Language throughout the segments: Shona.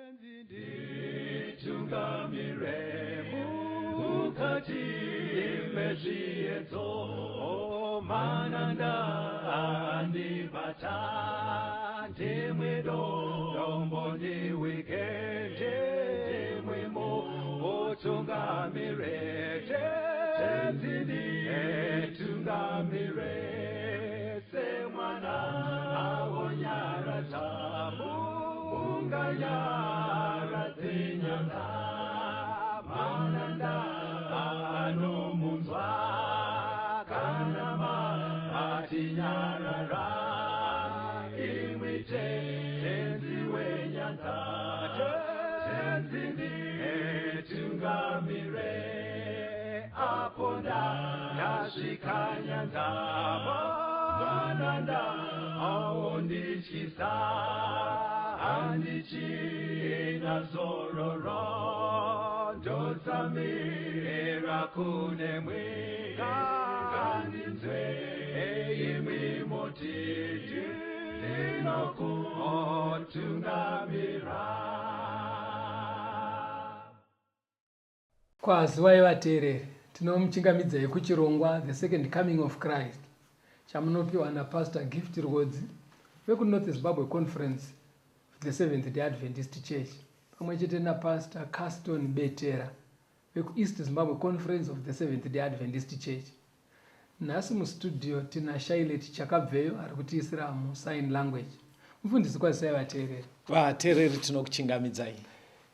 Nditungamire mukati mezviedzo, mananda andibata, ndimwe dombo ndiwike, ndimwe mutungamire, Tenzi nditungamire, semwana awonyaradza munganyaradze nyanga, mananda anomunzwa kana matinyarara, imwi Tenzi wenyanza, Tenzi nditungamire, apo ndasvika nyanza, mananda aondityisa, handichina zororo, ndotsamira kunemwi, ngandinzwe imwi moti ndinokutungamira. Kwaziwai vateereri, tinomuchingamidzai kuchirongwa The Second Coming of Christ chamunopiwa naPastor Gift Rwodzi vekuNorth Zimbabwe Conference of the Seventh Day Adventist Church pamwe chete naPastor Caston Betera vekuEast Zimbabwe Conference of the Seventh Day Adventist Church. Nhasi mustudio tina Shailet Chakabveyo ari kutiisira musign language. Mufundisi kwazisai vateereri. Vateereri tinokuchingamidzai.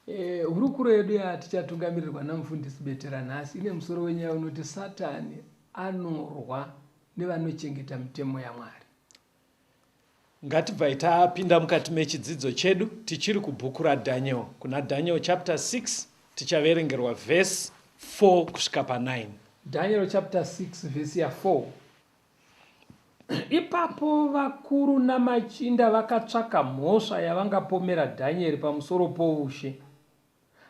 E, hurukuro yedu yatichatungamirirwa namufundisi Betera nhasi ine musoro wenyaya unoti Satani anorwa nevanochengeta mitemo yaMwari. Ngatibvai tapinda mukati mechidzidzo chedu tichiri kubhuku raDaniel. Kuna Daniel chapter 6 tichaverengerwa verse 4 kusvika pa9. Daniel chapter 6 verse ya 4. Ipapo vakuru namachinda vakatsvaka mhosva yavangapomera Dhanieri pamusoro poushe,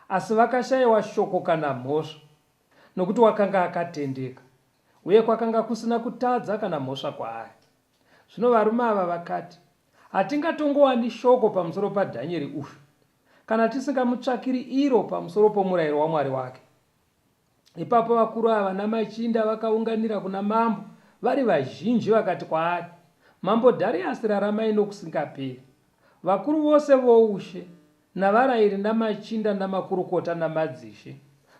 asi vakashayiwa shoko kana mhosva, nokuti wakanga akatendeka, uye kwakanga kusina kutadza kana mhosva kwaari. Zvino varume ava vakati, Hatingatongowani shoko pamusoro paDhanieri uyu, kana tisingamutsvakiri iro pamusoro pomurayiro waMwari wake. Ipapo vakuru ava namachinda vakaunganira kuna mambo vari vazhinji vakati kwaari, Mambo Dhariasi raramai nokusingaperi. Vakuru vose voushe, navarayiri namachinda namakurukota namadzishe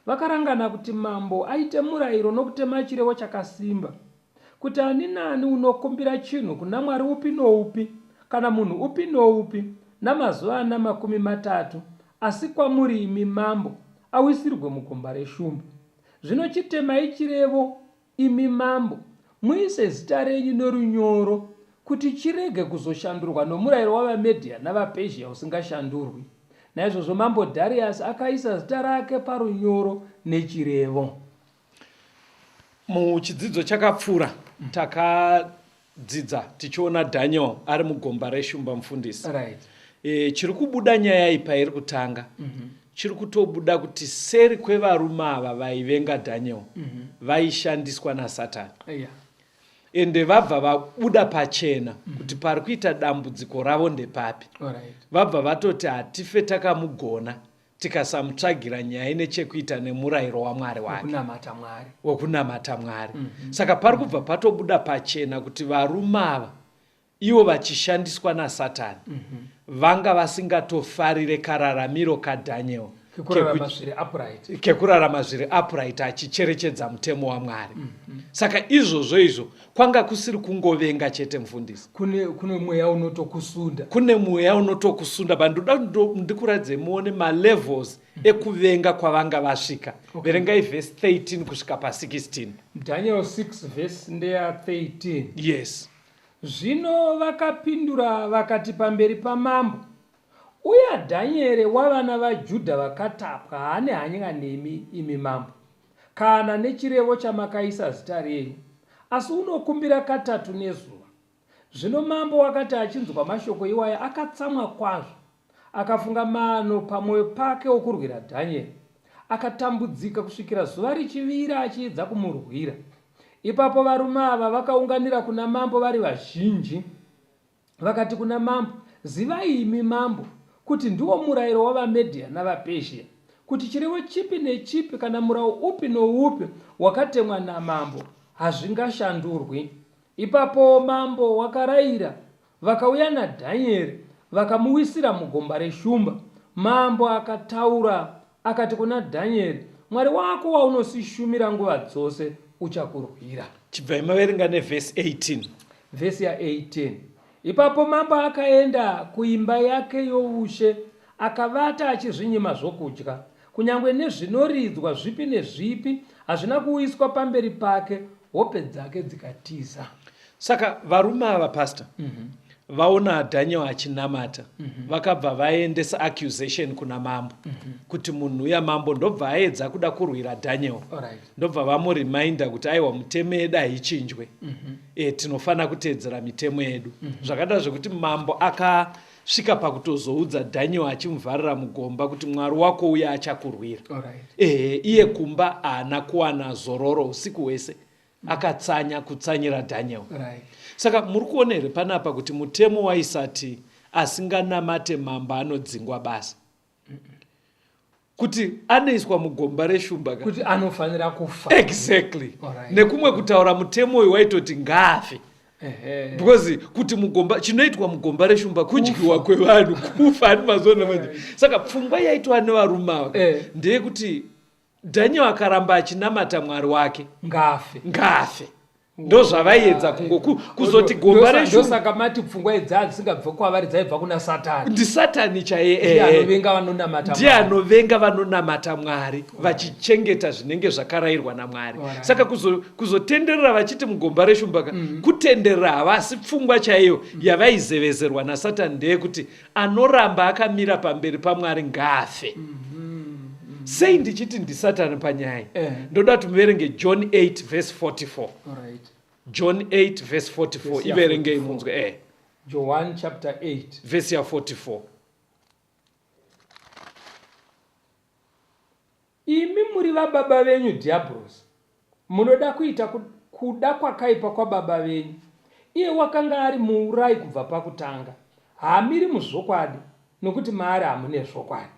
vakarangana kuti mambo aite murayiro nokutema chirevo chakasimba, kuti ani naani unokumbira chinhu kuna mwari upi noupi kana munhu upi noupi namazuva ana 30, asi kwamuri imi mambo, awisirwe mugomba reshumba. Zvino chitemai chirevo, imi mambo, muise zita renyu norunyoro, kuti chirege kuzoshandurwa nomurayiro wavaMedhia navaPezhia usingashandurwi. Naizvozvo mambo Dhariasi akaisa zita rake parunyoro nechirevo. Muchidzidzo chakapfuura takadzidza tichiona Daniel ari mugomba reshumba mufundisi. Right. E, chiri kubuda nyaya iyi pairi kutanga chiri kutobuda kuti seri kwevarume ava vaivenga Daniel vaishandiswa naSatani. Yeah. Ende vabva vabuda pachena kuti pari kuita dambudziko ravo ndepapi. Alright. Vabva vatoti hatife takamugona tikasamutsvagira nyaya ine chekuita nemurayiro waMwari wake wekunamata Mwari, wekunamata Mwari. Saka pari kubva patobuda pachena kuti varume ava ivo vachishandiswa naSatani vanga vasingatofarire kararamiro kaDaniel kekurarama zviri upright, kekurarama zviri upright achicherechedza mutemo waMwari. Saka izvozvo izvo kwanga kusiri kungovenga chete mufundisi, kune mweya unotokusunda, kune mweya unotokusunda. But ndoda ndikuratidze muone malevels ekuvenga kwavanga vasvika. Verengai verse 13 kusvika pa16. Daniel 6 verse ndeya 13. Yes. Zvino vakapindura vakati pamberi pamambo, Uya Dhanyere wavana vaJudha vakatapwa haane hanya nemi, imi mambo, kana nechirevo chamakaisa zita renyu, asi unokumbira katatu nezuva. Zvino mambo wakati achinzwa mashoko iwaya akatsamwa kwazvo, akafunga mano pamwoyo pake okurwira Dhanyeri, akatambudzika kusvikira zuva richivira achiedza kumurwira. Ipapo varume ava vakaunganira kuna mambo vari vazhinji, vakati kuna mambo, Zivai imi mambo, kuti ndiwo murayiro wavaMedhia navaPezhia, kuti chirevo chipi nechipi kana murau upi noupi wakatemwa namambo hazvingashandurwi. Ipapo mambo wakarayira, vakauya naDhanieri, vakamuwisira mugomba reshumba. Mambo akataura, akati kuna Dhanieri, Mwari wako waunosishumira nguva dzose uchakurwira. Chibvai maverenga nevhesi 18. Vhesi ya 18. Ipapo mambo akaenda kuimba yake youshe, akavata achizvinyima zvokudya. Kunyange nezvinoridzwa zvipi nezvipi hazvina kuuyiswa pamberi pake, hope dzake dzikatiza. Saka varume ava pastor mm -hmm. vaona Daniel achinamata mm -hmm. vakabva vaendesa accusation kuna mambo mm -hmm. kuti munhu uya mambo ndobva aedza kuda kurwira Daniel right. ndobva vamureminder kuti aiwa mutemo yedu haichinjwe mm -hmm. e, tinofanira kuteedzera mitemo yedu mm -hmm. zvakada zvekuti mambo akasvika pakutozoudza Daniel achimuvharira mugomba kuti Mwari wako uya achakurwira right. e, iye kumba haana kuwana zororo usiku hwese akatsanya kutsanyira Daniel right. Saka muri kuona here panapa kuti mutemo waisati asinganamate mambo anodzingwa basa mm -mm. Kuti anoiswa mugomba reshumba kuti anofanira kufa exactly right. Nekumwe kutaura mutemo uyu waitoti ngaafe because kuti mugomba chinoitwa mugomba reshumba kudyiwa kwevanhu kufa ani mazuva manje saka pfungwa yaitwa nevarume ava eh. ndeyekuti Daniel akaramba achinamata Mwari wake ngaafe ngaafe ndozvavaiedza kungo kuzoti gomba reshundosaka mati pfungwa idzi adzisingabve kwavari dzaibva kuna satani ndisatani chaiye ndiye vanonamata ndiye anovenga vanonamata mwari vachichengeta zvinenge zvakarayirwa namwari saka kuzotenderera vachiti mugomba reshumbaka mm -hmm. kutenderera havasi pfungwa chaiyo mm -hmm. yavaizevezerwa nasatani ndeyekuti anoramba akamira pamberi pamwari ngaafe mm -hmm. Sei ndichiti ndisatani panyaya eh. Ndoda kuti muverenge John 8 verse 44. Alright. John 8 verse 44 iverengei munzwe eh. John chapter 8 verse ya 44. Imi muri vababa venyu Dhiabhorosi, munoda kuita kuda kwakaipa kwababa venyu. Iye wakanga ari muurayi kubva pakutanga, haamiri muzvokwadi, nokuti maari hamune zvokwadi.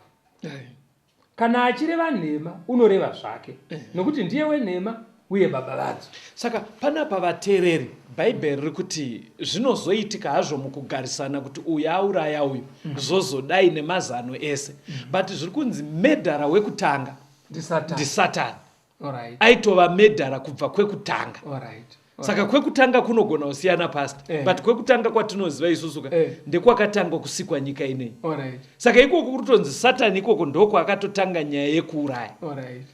Kana achireva nhema, unoreva zvake, nokuti ndiye wenhema uye baba vadzo. Saka panapa vateereri, Bhaibheri riri kuti zvinozoitika hazvo mukugarisana kuti uyu auraya uyu mm. zvozodai nemazano ese mm. but zviri kunzi medhara wekutanga ndisatani right. Aitova medhara kubva kwekutanga right. Saka kwekutanga kunogona kusiyana past eh. But kwekutanga kwatinoziva isusu ka eh. Ndekwakatanga kusikwa nyika ineyi right. Saka ikoko kutonzi satani ikoko ndokwakatotanga nyaya yekuuraya right.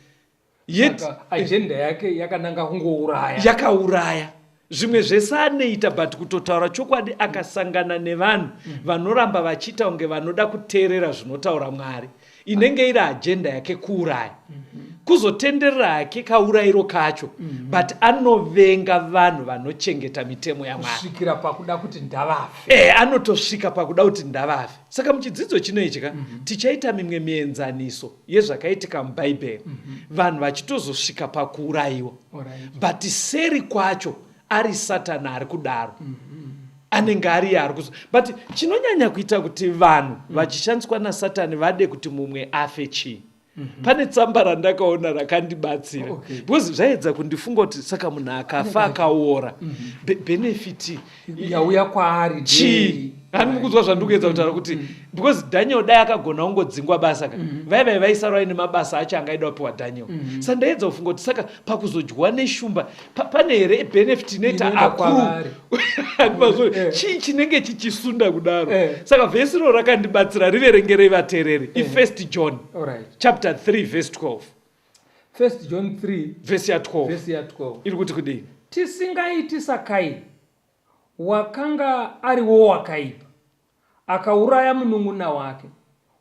Yet agenda yake yakananga kungouraya, yakauraya zvimwe zvese anoita but kutotaura chokwadi akasangana nevanhu mm. vanoramba vachiita kunge vanoda kuteerera zvinotaura Mwari inenge iri agenda yake kuuraya mm -hmm. Kuzotenderera hake kaurayiro kacho mm -hmm. But anovenga vanhu vanochengeta mitemo yaMwari kusvikira pakuda kuti ndavafe e, anotosvika pakuda kuti ndavafe. Saka muchidzidzo chino ichi ka mm -hmm. tichaita mimwe mienzaniso yezvakaitika muBhaibheri mm -hmm. vanhu vachitozosvika pakuurayiwa right. But seri kwacho ari Satani ari kudaro mm -hmm. Anenge ariye ari kuzo but chinonyanya kuita kuti vanhu mm -hmm. vachishandiswa naSatani vade kuti mumwe afe chii? Mm -hmm. Pane tsamba randakaona rakandibatsira okay. Because zvaedza kundifunga kuti saka munhu akafa akaora mm -hmm. benefit yauya kwaari chii? Hani mukunzwa zvandikuedza kutaura kuti mm. because Daniel dai akagona kungodzingwa basa ka mm. Vai vaisara vaine mabasa acho angaida kupiwa Daniel mm. Sa ndaedza kufunga kuti saka pakuzodyiwa neshumba pane here benefit inoita akuru eh. Chii chinenge chichisunda kudaro eh. Saka vhesi iro rakandibatsira riverengerei vateereri eh. Ifirst John right. Chapter 3 verse 12. First John 3 vhesi ya 12 vhesi ya 12 iri kuti kudii? Tisingaiti saKaini wakanga ari wowakaipa, akauraya munun'una wake.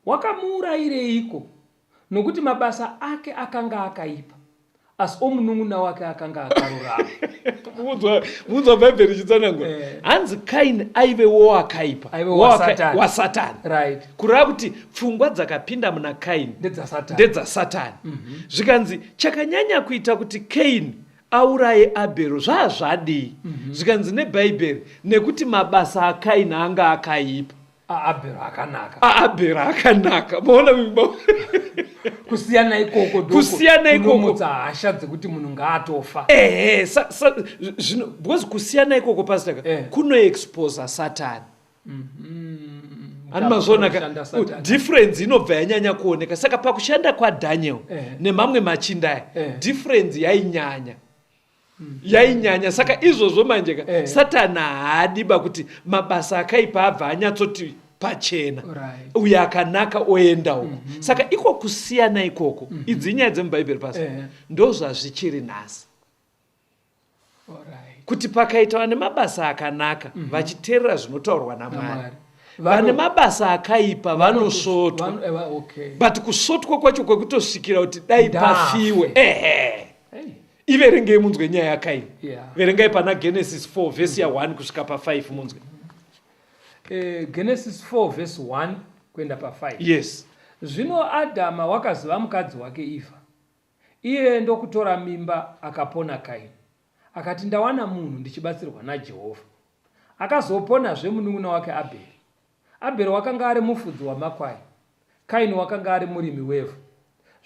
Wakamuurayireiko? Nokuti mabasa ake akanga akaipa, asi omunun'una wake akanga akarurama. Munzwa Bhaibheri richitsanangura eh. Hanzi Kaini aive wowakaipa wasatani right. Kureva kuti pfungwa dzakapinda muna Kaini ndedzasatani mm -hmm. Zvikanzi chakanyanya kuita kuti Kaini auraye Abhero zvaa zvadii? mm -hmm. Zvikanzi neBhaibheri nekuti mabasa aKaini anga akaipa. Aabhero akanaka. Aabhero akanaka. Maona kusiyana ikoko kusiyana ikoko kunomutsa hasha dzekuti munhu ngaatofa. Ehe, zvino because kusiyana ikoko pastor ka eh. kunoexposa Satani. Mm-hmm. Ani mazviona ka difference inobva yanyanya kuoneka. Saka pakushanda kwaDaniel eh. nemamwe machinda aya eh. difference yainyanya. Yainyanya saka izvozvo manje ka eh. Satani haadiba kuti mabasa akaipa abva anyatsoti pachena right. Uyo akanaka oenda uko Saka iko kusiyana ikoko Idzi inyaya dzemubhaibheri pasi eh. Ndozvazvichiri nhasi right. Kuti pakaita vane mabasa akanaka vachiteerera zvinotaurwa naMwari, vane mabasa akaipa vanosvotwa okay. But kusvotwa kwacho kwekutosvikira kuti dai pafiwe ehe Iverengei munzwe nyaya yaKaini. Verengai pana Genesis 4 vhesi ya1 kusvika pa5 munzwe. Genesis 4 vhesi 1 kuenda pa5. Yes. Zvino Adhama wakaziva mukadzi wake Eva, iye ndokutora mimba akapona Kaini. Akati, Ndawana munhu ndichibatsirwa naJehovha. Akazoponazve munun'una wake Abheri. Abheri wakanga ari mufudzi wamakwai, Kaini wakanga ari murimi wevhu.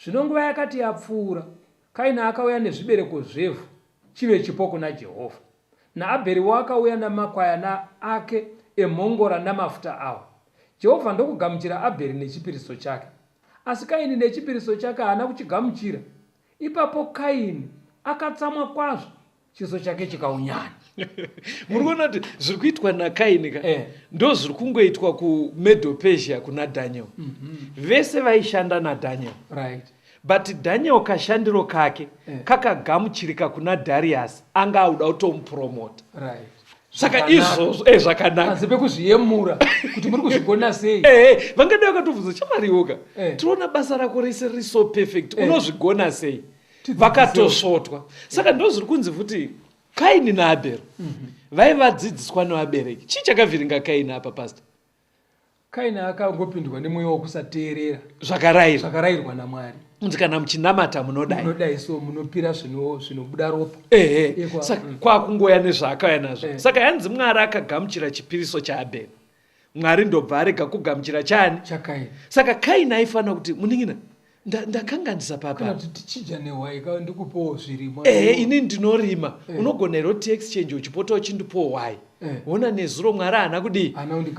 Zvino nguva yakati yapfuura, Kaini akauya nezvibereko zvevhu chive chipo kuna Jehovha. NaAbheriwo akauya namakwayana ake emhongora namafuta awo. Jehovha ndokugamuchira Abheri nechipiriso chake. Asi Kaini nechipiriso chake haana kuchigamuchira. Ipapo Kaini akatsamwa kwazvo, chiso chake chikaunyana. Muri kuona kuti zviri kuitwa naKaini ka eh. Ndo zviri kungoitwa kuMedo Persia kuna Daniel. Vese vaishanda naDaniel right. But Daniel kashandiro kake eh. Kakagamuchirika kuna Darius, anga auda kutomupromota right. Saka izvozvo eh, zvakanaka panze pekuzviyemura kuti muri kuzvigona sei. Eh, vangadai vakatobvunza chamariwoka eh. Tinoona basa rako rese riri so perfect eh. Unozvigona sei? Vakatosvotwa. Saka ndo zviri kunzi futi Kaini naAbhero vaivadzidziswa nevabereki. Chii chakavhiringa Kaini apa, pastor? Kaini akangopindwa nemweya wokusateerera zvakarayirwa zvakarayirwa naMwari. Kunzi kana muchinamata munodai, munodai, so munopira zvinobuda ropa. Ehe, saka kwakungoya nezvaakauya nazvo eh. Saka yanzi Mwari akagamuchira chipiriso chaAbheri, Mwari ndobva arega kugamuchira chani? ChaKaini. Saka Kaini aifanira kuti, munin'ina, ndakanganisa papa. Kana kuti tichidya nehwai ka, ndikupowo zvirimwa. Ehe, ini ndinorima eh. Unogona here kuti exchange uchipota uchindipowo hwai eh. Ona nezuro Mwari haana kudii,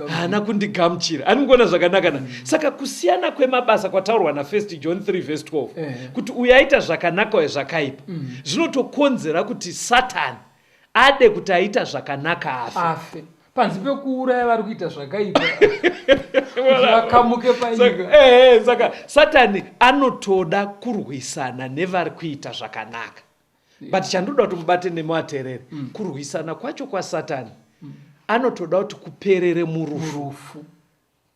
haana kundigamuchira. Ani mukuona zvakanaka na Saka kusiyana kwemabasa kwataurwa naFirst John 3 vhesi 12 eh. Kuti uyo aita zvakanaka uyo zvakaipa zvinotokonzera kuti Satani ade kuti aita zvakanaka afe. Afe panze pekuuraya vari kuita zvakaipa vakamuke panyika. Eh, saka Satani anotoda kurwisana nevari kuita zvakanaka yeah. But chandoda kuti mubate nematerere kurwisana kwacho kwaSatani anotoda kuti kuperere murufu.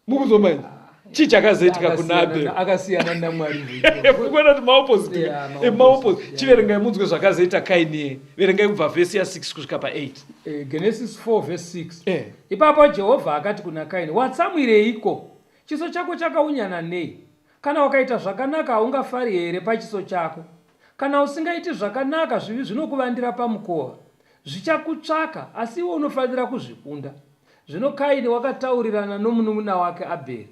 Mukuzomanya chii chakazoitika kuna Abel? Akasiyana naMwari. Mukuona kuti maopposite eh, maopposite. Chiverengai munzwe zvakazoita Kaini. Verengai kubva vhesi ya6 kusvika pa8. Eh, Genesis 4 vhesi 6 eh. Ipapo Jehovha akati kuna Kaini, watsamwireiko? Chiso chako chakaunyana nei? Kana ukaita zvakanaka haungafari here pachiso chako? Kana usingaiti zvakanaka zvivi zvinokuvandira pamukova, zvichakutsvaka, asi iwe unofanira kuzvikunda. Zvino Kaini wakataurirana nomunun'una wake Abheri.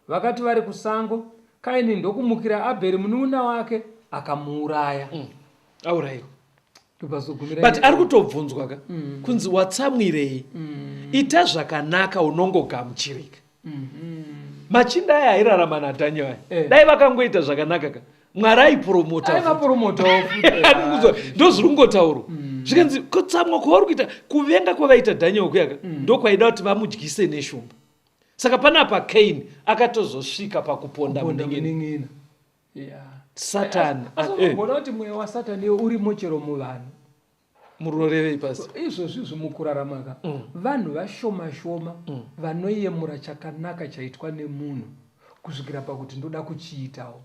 Vakati vari kusango, Kaini ndokumukira Abheri munun'una wake, akamuuraya. Aurayiwa. Ndopazogumira But nyaya. Ari kutobvunzwa ka kunzi watsamwirei? Ita zvakanaka unongogamuchirika. Machinda aya airarama naDaniel aya Eh. dai vakangoita zvakanaka ka, Mwari aipromota. Aivapromotawo futi. Ndozviri kungotaurwa zvikanzi kutsamwa kwavari kuita, kuvenga kwavaita Daniel kuyaka ndokwaida kuti vamudyise neshumba. Saka panapa Kaini akatozosvika pakuponda Kuponda munin'ina. Munin'ina. Yeah. Satani Asi unogona kuti mweya waSatani iwo urimo chero muvanhu. Munorevei pasi? Izvozvi izvi mukurarama ka, vanhu vashoma shoma vanoyemura chakanaka chaitwa nemunhu kusvikira pakuti ndoda kuchiitawo.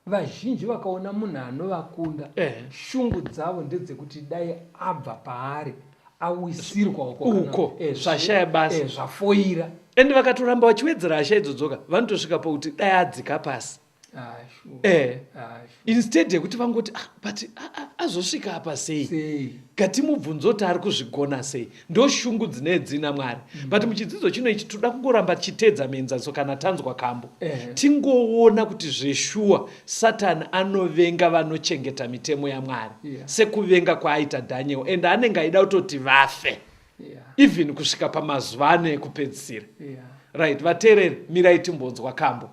Vazhinji vakaona munhu anovakunda, shungu dzavo ndedzekuti dai abva paari awisirwa uko uko zvashaya basa zvafoira. Ende vakatoramba vachiwedzera hasha idzodzoka, vanotosvika pakuti dai adzika pasi. Ah, eh ah, instead yekuti vangoti ah, but ah, azosvika apa sei ngatimubvunzo kuti ari kuzvigona sei ndoshungu dzinee dzina mwari mm. But muchidzidzo chino ichi toda kungoramba tichiteedza mienzaniso kana tanzwa kambo eh. Tingoona kuti zveshuwa satani anovenga vanochengeta mitemo yamwari yeah. Sekuvenga kwaaita daniel and anenge aida kutoti vafe yeah. Even kusvika pamazuva ano ekupedzisira yeah. Right vateereri mirai timbonzwa kambo.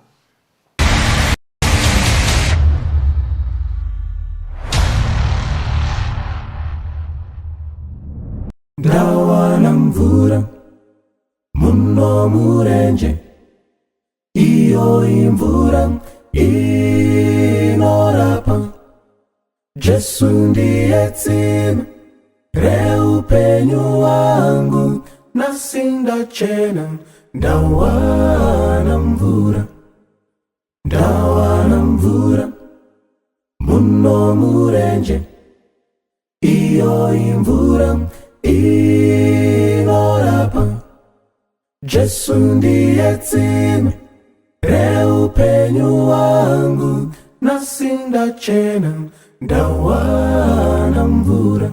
Ndawana mvura muno murenje, iyo imvura inorapa. Jesu ndiye tsime reupenyu hwangu, nhasi ndachena, ndawana mvura, ndawana mvura muno murenje, iyo imvura inorapa. Jesu ndiye tsime reupenyu hwangu, nhasi ndachena, ndawana mvura.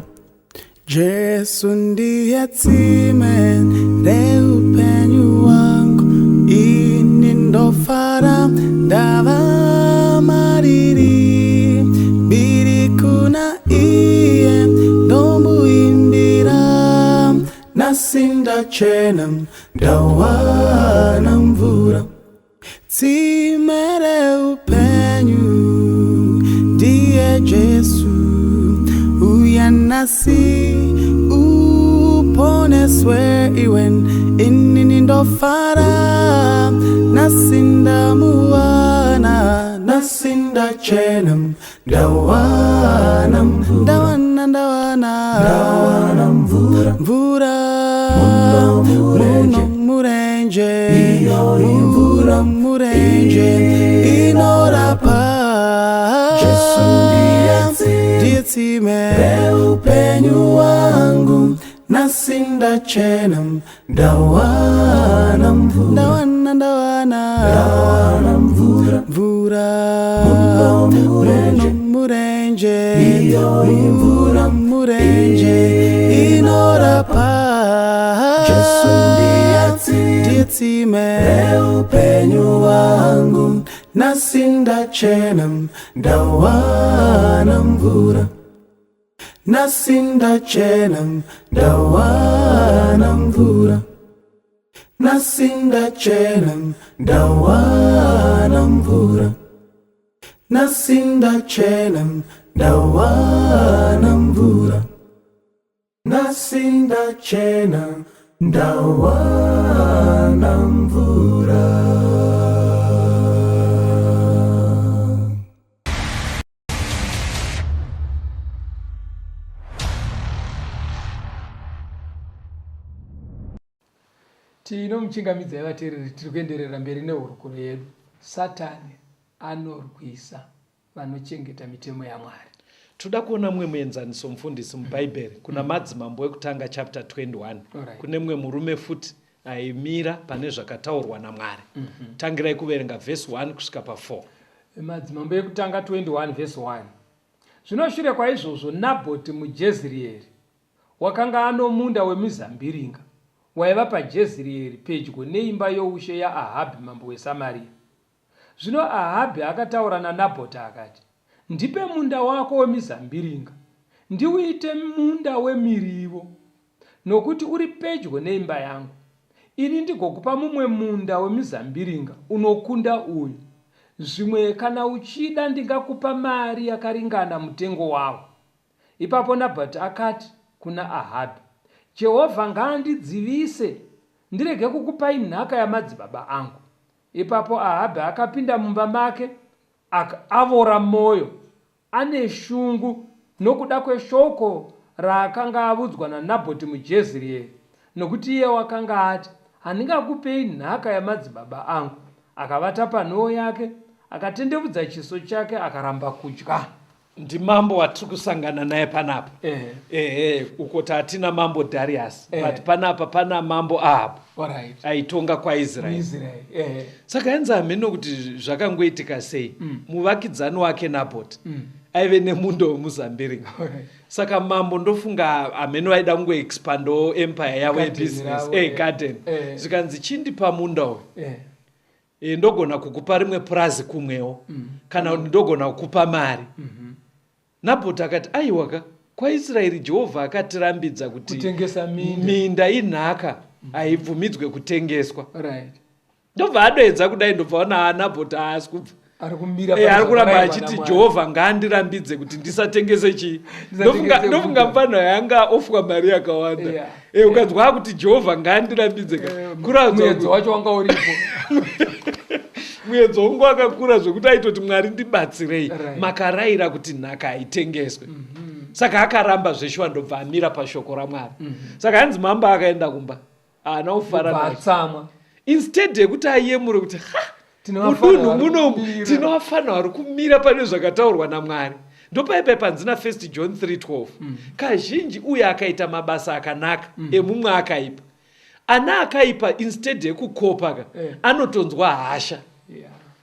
Jesu ndiye tsime reupenyu hwangu, ini ndofara ndava mariri, mbiri kuna iye ndomuimbira, nhasi ndachena, ndawana mvura. Tsime reupenyu ndiye Jesu, uya nhasi uponeswe iwe, inini ndofara nhasi ndamuwana, nhasi ndachena, ndawana mvura, ndawana, ndawana, ndawana mvura, mvura muno murenje, muno murenje, iyo imvura muno murenje inorapa. Jesu ndiye tsime ndiye tsime reupenyu hwangu, nhasi ndachena, ndawana mvura, ndawana, ndawana, ndawana mvura, mvura muno murenje, muno murenje, iyo imvura muno murenje inorapa. Jesu ndiye tsime ndiye tsime reupenyu hwangu, nhasi ndachena, ndawana mvura, nhasi ndachena, ndawana mvura, nhasi ndachena, ndawana mvura, nhasi ndachena, ndawana mvura, nhasi ndachena, ndawana mvura. Tinomuchingamidzai vateereri, tiri kuenderera mberi nehurukuro yedu. Satani anorwisa vanochengeta mitemo yaMwari. Toda kuona mumwe muenzaniso mufundisi muBhaibheri kuna Madzimambo ekutanga chapter 21. Alright. Kune mumwe murume futi aimira pane zvakataurwa naMwari. Tangirai kuverenga vhesi 1 kusvika pa4. Madzimambo ekutanga 21 vhesi 1. Zvino shure kwaizvozvo Nabhoti muJezreeri wakanga ano munda wemizambiringa waiva paJezreeri pedyo neimba youshe yaAhabhi mambo weSamaria. Zvino Ahabhi akataura naNabhoti akati, Ndipe munda wako wemizambiringa, ndiuite munda wemirivo, nokuti uri pedyo neimba yangu, ini ndigokupa mumwe munda wemizambiringa unokunda uyu. Zvimwe kana uchida ndingakupa mari yakaringana mutengo wawo. Ipapo Nabhati akati kuna Ahabhi, Jehovha ngaandidzivise ndirege kukupai nhaka yamadzibaba angu. Ipapo Ahabhi akapinda mumba make, avora mwoyo, ane shungu nokuda kweshoko raakanga avudzwa naNabhoti muJezreeri, nokuti iye wakanga ati, Handingakupei nhaka yamadzibaba angu. Akavata panhoo yake, akatendevudza chiso chake, akaramba kudya. Ndimambo watiri kusangana naye panapa. Ehe. Ehe, uko tatina mambo Darius. Eh. But panapa pana mambo Ahab Alright. aitonga kwaIsraeri. Israel. Ehe. Saka yanzi hameno kuti zvakangoitika sei. Muvakidzani wake Nabot aive nemunda wemuzambiringa. Alright. Saka mambo ndofunga hameno vaida kungoexpandawo empire yavo Garden yebusiness, ravo, eh, eh. garden. Eh. Zvikanzi chindipa munda uyu. Eh. E, ndogona kukupa rimwe purazi kumwewo kana kuti ndogona kukupa mari. Nabhoti akati aiwaka, kwaIsraeri Jehovha akatirambidza kuti Kutengesa minda. Minda inhaka, haibvumidzwe kutengeswa. Right. Ndobva adoedza kudai, ndobva ona aNabhoti haasi kubva. Ari kumira Eh, pane ari kuramba zvakarayirwa achiti naMwari. Jehovha ngaandirambidze kuti ndisatengese chii. Ndisatengese Ndofunga munda. mufana yanga ofwa mari yakawanda. Yeah. Eh, ukanzwa akuti Jehovha ngaandirambidze ka. Eh, Kuratidza muedzo kuti wacho wanga uripo. Muedzo wangu wakakura zvekuti aitoti Mwari ndibatsirei. Right. Makarayira kuti nhaka haitengeswe. Saka akaramba zveshuwa, ndobva amira pashoko raMwari. Saka hanzi mambo akaenda kumba, haana kufara Ndobva nazvo. atsamwa. Instead yekuti ayemure kuti ha, Tine vafana mudunhu vari munomu kumira. tine vafana vari kumira pane zvakataurwa naMwari. Ndopaipai panzi na 1 John 3:12, kazhinji uye akaita mabasa akanaka emumwe akaipa, ana akaipa instead yekukopa ka, anotonzwa hasha.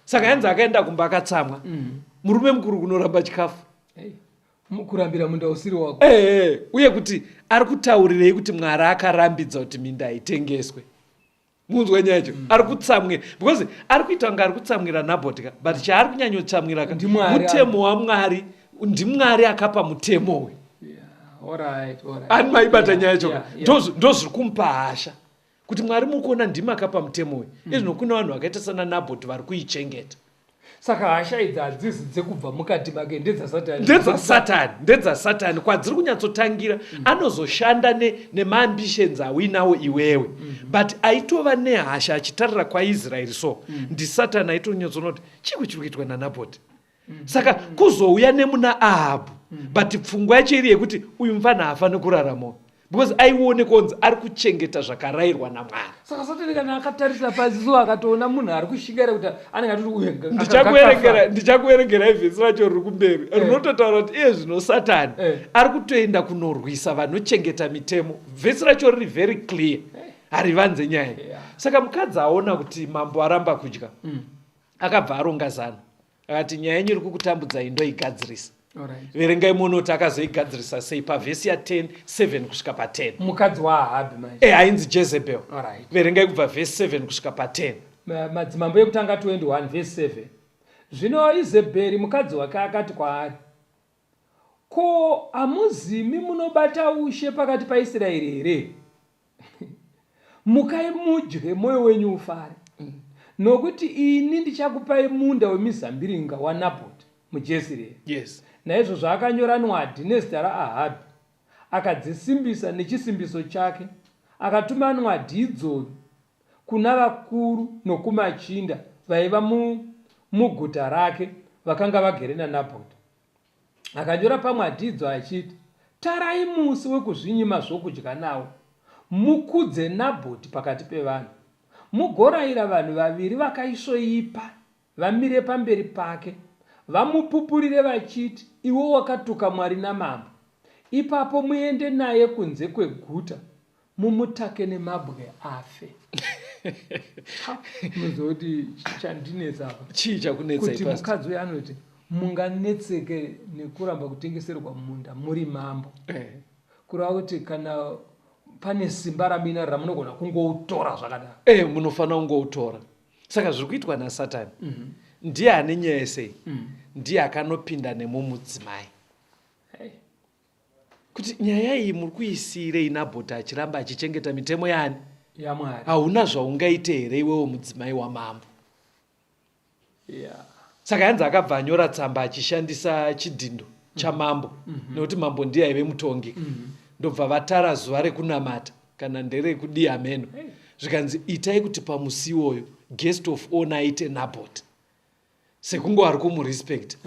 Saka yanzi akaenda kumba akatsamwa. Murume mukuru kunoramba chikafu. Hey. Kurambira munda usiri wako. Uye kuti ari kutaurirei kuti Mwari akarambidza kuti minda haitengeswe. Munzwa nyaya yacho? Ari kutsamwira because ari kuita kunge ari kutsamwira Nabhoti ka, but chaari kunyanyotsamwira ka NdiMwari. mutemo waMwari. NdiMwari akapa mutemo uyu. Yeah. Alright, alright. Ani maibata nyaya yacho? Yeah. Ndozviri kumupa hasha kuti Mwari mukuona ndimi akapa mutemo uyu, izvino kune vanhu vakaita sana Nabhoti vari kuichengeta. Saka hasha idzi hadzisi dzekubva mukati make, ndedzasatani. Ndedzasatani, ndedzasatani kwadziri kunyatsotangira. Anozoshanda nemaambitions awinawo iwewe, but aitova nehasha achitarira kwaIsraeri. So ndisatani aitonyatsoona kuti chii chiri kuitwa naNabhoti. Saka kuzouya nemuna Ahabhu, but pfungwa yacho iri yekuti uyu mufana haafani kuraramawo, because aionekwa kunzi ari kuchengeta zvakarayirwa naMwari. Saka Satani kana akatarisa pasi so akatoona munhu ari kushingaira kuti anenge atoti uyu Ndichakuverengerai vhesi racho riri kumberi, rinototaura kuti iye zvino Satani ari kutoenda kunorwisa vanochengeta mitemo. Vhesi racho riri very clear, harivanze nyaya. Saka mukadzi aona kuti mambo aramba kudya, akabva aronga zano, akati nyaya yenyu iri kukutambudzai ndoigadzirisa. Verengai muone kuti akazoigadzirisa sei pavhesi ya10 7 kusvika pa10. Mukadzi waAhabhi manje. E, ainzi Jezebel. Alright. Verengai kubva vhesi 7 kusvika pa10. Madzimambo Ekutanga 21 vhesi 7. Zvino Izebheri mukadzi wake akati kwaari, Ko hamuzimi munobata ushe pakati paIsraeri here? Mukai mudye, mwoyo wenyu ufare, nokuti ini ndichakupai munda wemizambiringa waNabhoti muJezreeri. Naizvozvo akanyora nwadhi nezita raAhabhi, akadzisimbisa nechisimbiso chake, akatuma nwadhi idzodzo kuna vakuru nokumachinda vaiva muguta rake vakanga vagere naNabhoti. Akanyora pamwadhi idzo achiti, Tarai musi wekuzvinyima zvokudya nawo, mukudze Nabhoti pakati pevanhu. Mugorayira vanhu vaviri vakaisvoipa vamire pamberi pake, vamupupurire vachiti, Iwe wakatuka Mwari namambo. Ipapo muende naye kunze kweguta, mumutake nemabwe afe. Munozoti chandinetsa apa Chii chakunetsa? Kuti Pastor? mukadzi uyu anoti munganetseke nekuramba kutengeserwa munda muri mambo, kureva kuti kana pane simba ramuinaro ramunogona kungoutora zvakadaro. Munofanira kungoutora. Saka zviri kuitwa naSatani, ndiye ane nyaya sei, ndiye akanopinda nemumudzimai. Hey. Kuti nyaya iyi muri kuisiyirei Nabhoti achiramba achichengeta mitemo yaani? YaMwari. Hauna zvaungaite here iwewo mudzimai wamambo? Saka yanzi akabva anyora tsamba achishandisa chidhindo chamambo, nekuti mambo ndiye aive mutongi. Ndobva vatara zuva rekunamata kana nderekudii hameno. Zvikanzi itai kuti pamusi iwoyo guest of honor aite Nabhoti, sekunge ari kumurespect.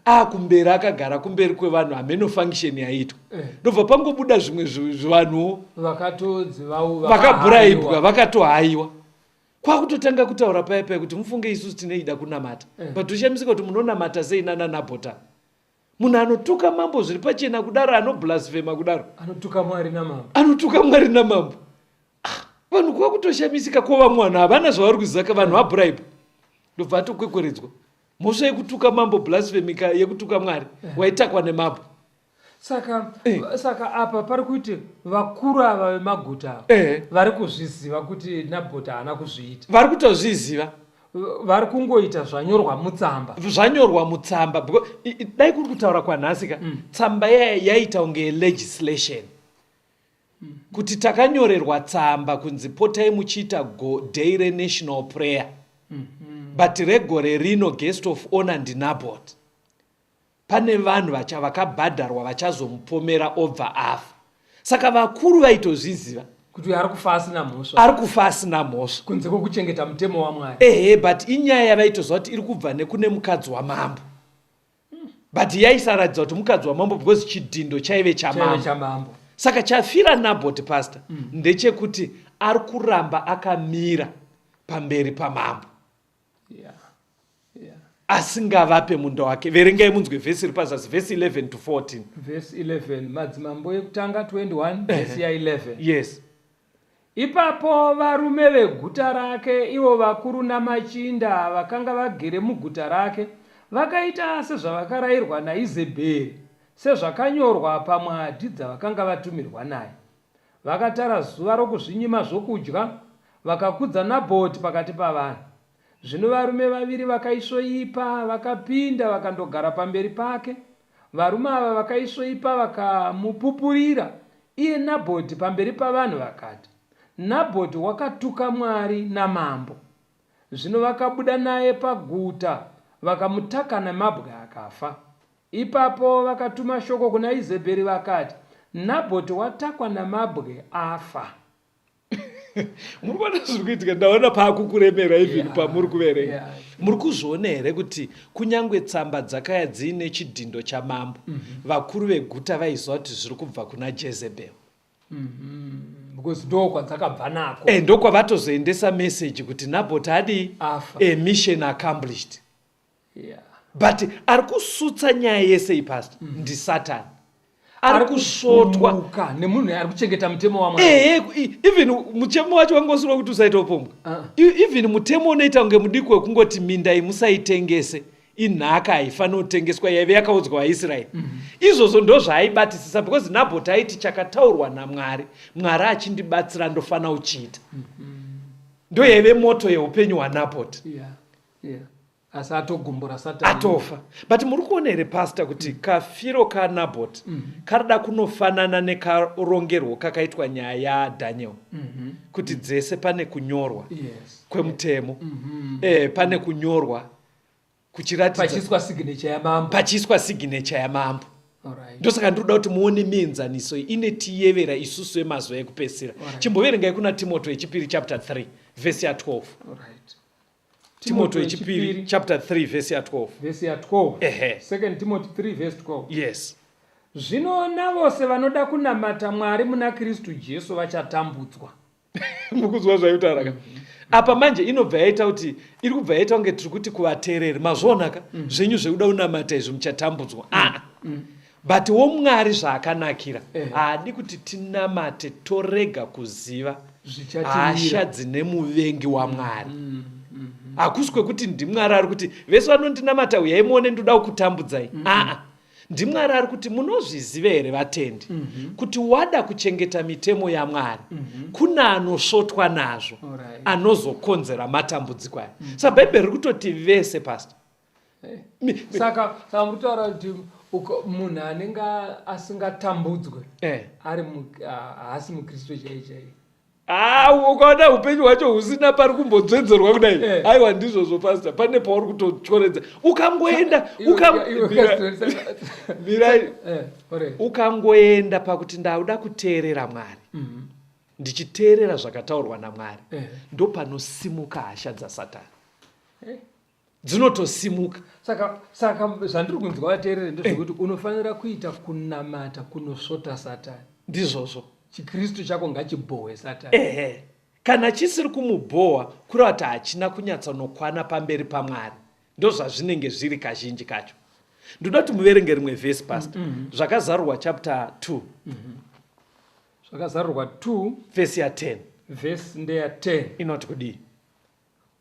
Akumberi akagara kumberi kwevanhu, hameno function yaitwa. Ndobva pangobuda zvimwe zvivanhuwo Vakatodzi vau vakabhuraibwa, vakatohayiwa, kwakutotanga kutaura paya paya kuti mufunge isusu tineida kunamata, but toshamisika kuti munonamata sei nana Nabhota. Munhu anotuka mambo zviri pachena kudaro, anoblasphema kudaro, anotuka Mwari namambo, anotuka Mwari namambo. Ah, vanhu kuva kutoshamisika ko vamwe vanhu havana zvavari kuzaka, vanhu vabribe ndobva atokwekweredzwa mhosva yekutuka mambo, blasphemy yekutuka Mwari, waitakwa nemambo. Saka saka apa pari kuti vakuru ava vemaguta ava vari kuzviziva kuti Nabhoti haana kuzviita. Vari kutozviziva. Vari kungoita zvanyorwa mutsamba. Zvanyorwa mutsamba. Dai kuri kutaura kwanhasi ka, tsamba yaya yaita kunge legislation. Kuti takanyorerwa tsamba kunzi potai muchiita day renational prayer. But regore rino guest of honor ndiNabhoti. Pane vanhu vacha vakabhadharwa vachazomupomera obva afa. Saka vakuru vaitozviziva. Kuti uyu ari kufa asina mhosva. Ari kufa asina mhosva. Kunze kwekuchengeta mutemo waMwari. Ehe, but inyaya yavaitoziva kuti iri kubva nekune mukadzi wamambo. But yaisaratidza kuti mukadzi wamambo because chidhindo chaive chamambo. Chaive chamambo. Saka chafira Nabhoti, pastor, ndechekuti ari kuramba akamira pamberi pamambo. Asingavape munda wake. Verengai munzwe vhesi iri pazasi, vhesi 11 to 14. Vhesi 11, Madzimambo Ekutanga 21, vhesi ya11. Yes. Ipapo varume veguta rake, ivo vakuru namachinda vakanga vagere muguta rake, vakaita sezvavakarayirwa naIzebheri, sezvakanyorwa pamwadhi dzavakanga vatumirwa naye. Vakatara zuva rokuzvinyima zvokudya, vakakudza Nabhoti pakati pavanhu. Zvino varume vaviri vakaisvoipa vakapinda vakandogara pamberi pake. Varume ava vakaisvoipa vakamupupurira iye Nabhoti pamberi pavanhu vakati, Nabhoti wakatuka Mwari namambo. Zvino vakabuda naye paguta vakamutaka namabwe akafa. Ipapo vakatuma shoko kuna Izebheri vakati, Nabhoti watakwa namabwe afa. Muri kuona zviri kuitika? Ndaona paakukuremera even pamuri kuverenga. Muri kuzviona here kuti kunyange tsamba dzakaya dziine chidhindo chamambo, vakuru veguta vaiziva kuti zviri kubva kuna Jezebel? Because ndo kwadzakabva nako. Ndokwavatozoendesa message kuti Nabhoti adii? Afa. Mission accomplished. But ari kusutsa nyaya yese iyi, pastor, ndisatani ari kusvotwa. Kumuka nemunhu ari kuchengeta mutemo waMwari. Ehe, even mutemo wacho wangosirwa kuti usaita upombwe. Even mutemo unoita kunge mudiki wekungoti minda iyi musaitengese, inhaka, haifaniri kutengeswa, yaive yakaudzwa vaIsraeri. Izvozvo ndo zvaaibatisisa because Nabhoti aiti chakataurwa naMwari, Mwari achindibatsira ndofanira kuchiita. Ndo yaive moto yeupenyu hwaNabhoti. Yeah. Asi atogumbura Satani. Atofa. But muri kuona here, pastor, kuti kafiro kaNabhot karida kunofanana nekarongerwo kakaitwa nyaya yaDaniel, kuti dzese pane kunyorwa kwemutemo, pane kunyorwa kuchiratidza pachiiswa signature yamambo. Pachiiswa signature yamambo. Alright. Ndosaka ndiri kuda kuti muone mienzaniso iyi inetiyevera isusu vemazuva ekupedzisira. Chimboverengai kuna Timoto yechipiri chapter 3 vhesi ya12. Alright. Timoto yechipiri chapter 3 vhesi ya12. Vhesi ya12. Ehe. Second Timothy 3 verse 12. Yes. Zvino navose vanoda kunamata Mwari muna Kristu Jesu vachatambudzwa. Mukuzwa zvaitaura ka apa? Manje inobva yaita kuti iri kubva yaita kunge tiri kuti kuvateereri, mazvionaka zvenyu zvekuda kunamata izvi, muchatambudzwa. Aa, but woMwari zvaakanakira, haadi kuti tinamate torega kuziva Zvichatiwira. Hasha dzine muvengi waMwari. Hakusi kwekuti ndiMwari ari kuti vese vanondinamata uyai muone ndoda kukutambudzai. Aa, ndiMwari ari kuti munozviziva here vatendi kuti wada kuchengeta mitemo yaMwari, kuna anosvotwa nazvo anozokonzera matambudziko aya. Saka Bhaibheri riri kutoti vese, pastor. Saka muri kutaura kuti munhu anenge asingatambudzwe ari haasi mukristu chai chai? Ah, ukaona upenyu hwacho husina pari kumbodzvenzerwa kudai, aiwa, ndizvozvo pastor, pane pauri kutotyoredza. Ukangoenda mirai, ukangoenda pakuti ndauda kuteerera Mwari, ndichiteerera zvakataurwa naMwari, ndopanosimuka hasha dzasatani, dzinotosimuka. Saka zvandiri kunzwa, vateerere, ndezvekuti unofanira kuita kunamata kunosvota Satani. Ndizvozvo. Chikristu chako ngachibhohwe Satani. Ehe, kana chisiri kumubhohwa kureva kuti hachina kunyatsonokwana pamberi paMwari. Ndozvazvinenge zviri kazhinji kacho. Ndinoda kuti muverenge rimwe vhesi, pastor. Zvakazarurwa chapter 2. Zvakazarurwa 2. Vhesi ya10. Vhesi ndeya 10. Inoti kudii?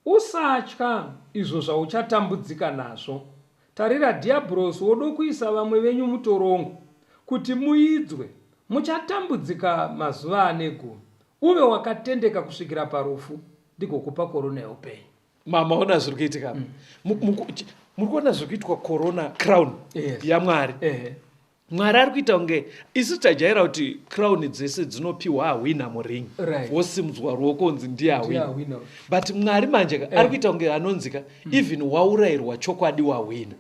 Usatya izvo zvauchatambudzika nazvo. Tarira, Dhiyabhorosi wodokuisa vamwe venyu mutorongo, kuti muidzwe, muchatambudzika mazuva ane gumi. Uve wakatendeka kusvikira parufu, ndigokupa korona yeupenyu. Maona zviri kuitika apa? Muri kuona zviri kuitwa corona crown yaMwari? Mwari ari kuita kunge isu tajaira kuti crown dzese dzinopiwa ahwina muring, wosimudzwa ruoko unzi ndiye ahwina. But Mwari manje ka, ari kuita kunge anonzika even waurayirwa chokwadi wahwina,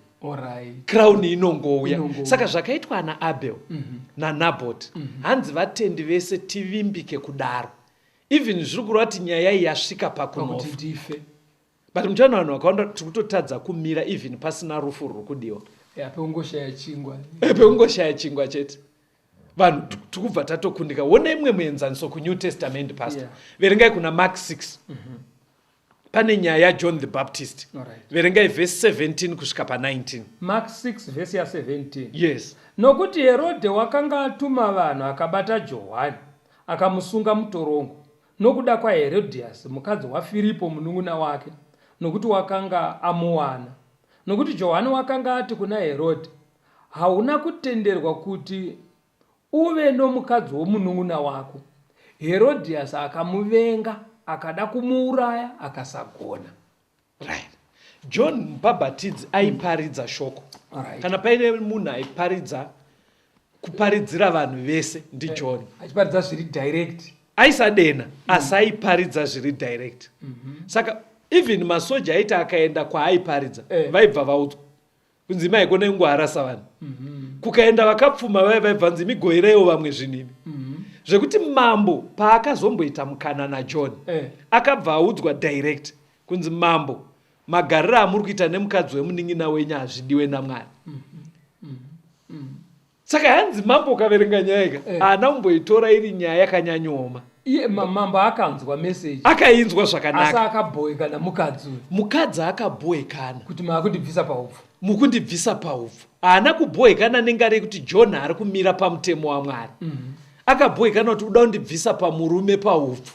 crown inongouya. Saka zvakaitwa naAbel naNabot, hanzi vatendi vese tivimbike kudaro, even zviri kureva kuti nyaya iyi yasvika pakunofa. Pakuti ndife. But muchaona vanhu vakawanda tiri kutotadza kumira even pasina rufu rwuri kudiwa. Ya, pekungoshaya chingwa. Pekungoshaya chingwa chete, vanhu tiri kubva tatokundika. Wona imwe muenzaniso kuNew Testament, pastor. Verengai kuna Mark 6. Pane nyaya yaJohn the Baptist. Verengai vhesi 17 kusvika pa19. Mark 6 vhesi ya17. Yes. Nokuti Herodhe wakanga atuma vanhu akabata Johani, akamusunga mutorongo, nokuda kwaHerodhiasi mukadzi waFiripo munun'una wake, nokuti wakanga amuwana. Nokuti Johani wakanga ati kuna Herodhi, Hauna kutenderwa kuti uve nomukadzi womunun'una wako. Herodhiasi akamuvenga, akada kumuuraya, akasagona. Right. John Mubhabhatidzi aiparidza shoko. Kana paine munhu aiparidza, kuparidzira vanhu vese, ndiJohn. Achiparidza zviri direct. Aisadena, asi aiparidza zviri direct. Saka even masoja aiti akaenda kwaaiparidza, vaibva vaudzwa kunzi maikona ingoharasa vanhu. Kukaenda vakapfuma vaya, vaibva nzi migoireiwo vamwe zvinhu imi. Zvekuti mambo paakazomboita mukana naJohn, akabva audzwa direct kunzi, "Mambo, magariro amuri kuita nemukadzi wemunin'ina wenyu hazvidiwe naMwari." Saka hanzi mambo, ukaverenga nyaya ika, haana kumboitora iri nyaya yakanyanyooma. Iye mambo akanzwa meseji. Akainzwa Asi zvakanaka. Akabhowekana mukadzi uyu. Mukadzi akabhowekana. Kuti maakundibvisa paupfu. Mukundibvisa paupfu. Haana kubhowekana nengari yekuti John ari kumira pamutemo waMwari. Akabhowekana kuti uda kundibvisa pamurume paupfu.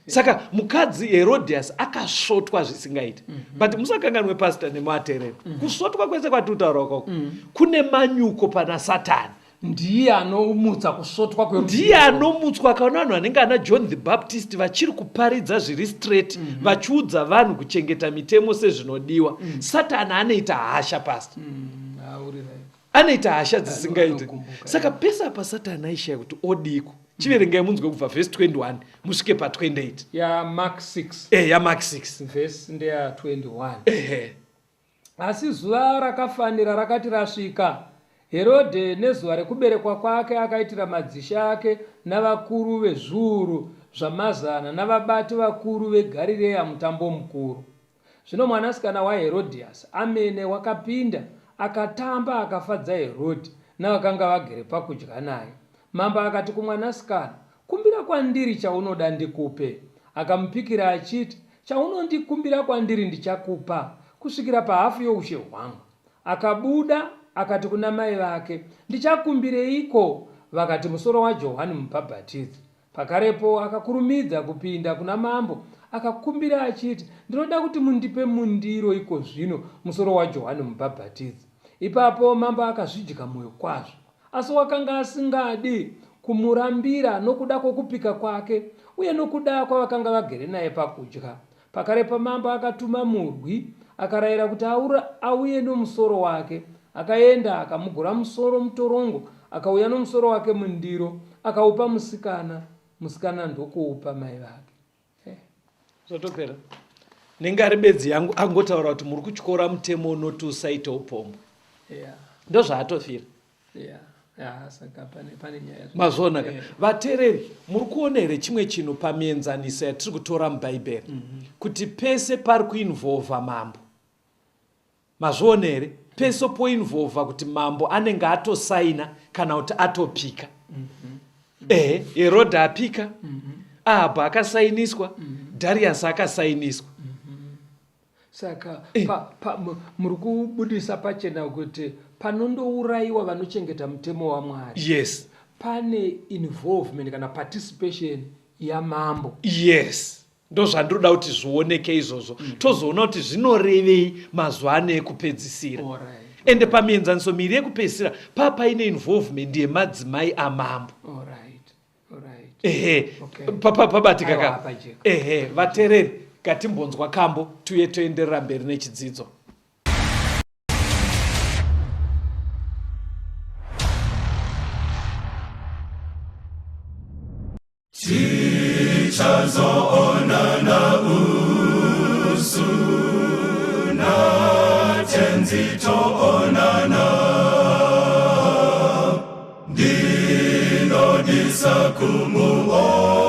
Saka mukadzi Herodias akasvotwa zvisingaiti. But musakanganwe, pastor nemuatereri, kusvotwa kwese kwatiri kutaura kwako kune manyuko pana Satani. Ndiye anomutsa kusvotwa. Ndiye anomutswa. Akaona vanhu vanenge ana John the Baptist vachiri kuparidza zviri straight, vachiudza vanhu kuchengeta mitemo sezvinodiwa, Satani anoita hasha, pastor. Anoita hasha dzisingaiti. Anogumbuka. Saka pese apa Satani aishaya kuti odiko. Chiverengai munzwe kubva vhesi 21 musvike pa28. YaMark 6. YaMark 6. Vhesi ndeya 21. Ehe. Asi zuva rakafanira rakati rasvika, Herodhe nezuva rekuberekwa kwake akaitira madzishe ake navakuru vezviuru zvamazana navabati vakuru veGarirea mutambo mukuru. Zvino mwanasikana waHerodhiasi amene wakapinda, akatamba, akafadza Herodhi navakanga vagere pakudya naye. Mambo akati kumwanasikana, "Kumbira kwandiri chaunoda ndikupe." Akamupikira achiti, "Chaunondikumbira kwandiri ndichakupa, kusvikira pahafu youshe hwangu." Akabuda, akati kuna mai vake, "Ndichakumbireiko?" Vakati, "Musoro waJohani Mubhabhatidzi." Pakarepo akakurumidza kupinda kuna mambo, akakumbira achiti, "Ndinoda kuti mundipe mundiro ikozvino musoro waJohani Mubhabhatidzi." Ipapo mambo akazvidya mwoyo kwazvo. Asi wakanga asingadi kumurambira nokuda kwokupika kwake uye nokuda kwavakanga vagere naye pakudya. Pakarepo mambo akatuma murwi, akarayira kuti auye nomusoro wake. Akaenda, akamugura musoro mutorongo, akauya nomusoro wake mundiro, akaupa musikana, musikana ndokuupa mai vake. Zvatopera nengari bedzi yangu angotaura kuti muri kutyora mutemo unoti usaite upombwe. Ndozvaatofira. Yeah, saka pane nyaya. Mazviona ka? Vateereri, muri kuona here chimwe chinhu pamienzaniso yatiri kutora muBhaibheri, kuti pese pari kuinvolva mambo, mazviona here, pese poinvolva kuti mambo anenge atosaina kana kuti atopika? Ehe, Herodha apika, Ahabhu akasainiswa, Dharius akasainiswa. Saka muri kubudisa pachena kuti panondourayiwa vanochengeta mutemo waMwari. Yes. Pane involvement kana participation yamambo. Yes. Ndozvandinoda kuti zvioneke izvozvo. Tozoona kuti zvinorevei mazuva ano ekupedzisira. Alright. Ende pamienzaniso miiri yekupedzisira papaine involvement yemadzimai amambo. Alright. Alright. Ehe. Okay. Pabatika Aiwa, ka. pajeka. Ehe, vatereri ngatimbonzwa kambo tuye toenderera mberi nechidzidzo. Tichazoonana usu naTenzi toonana, ndinodisa kumuona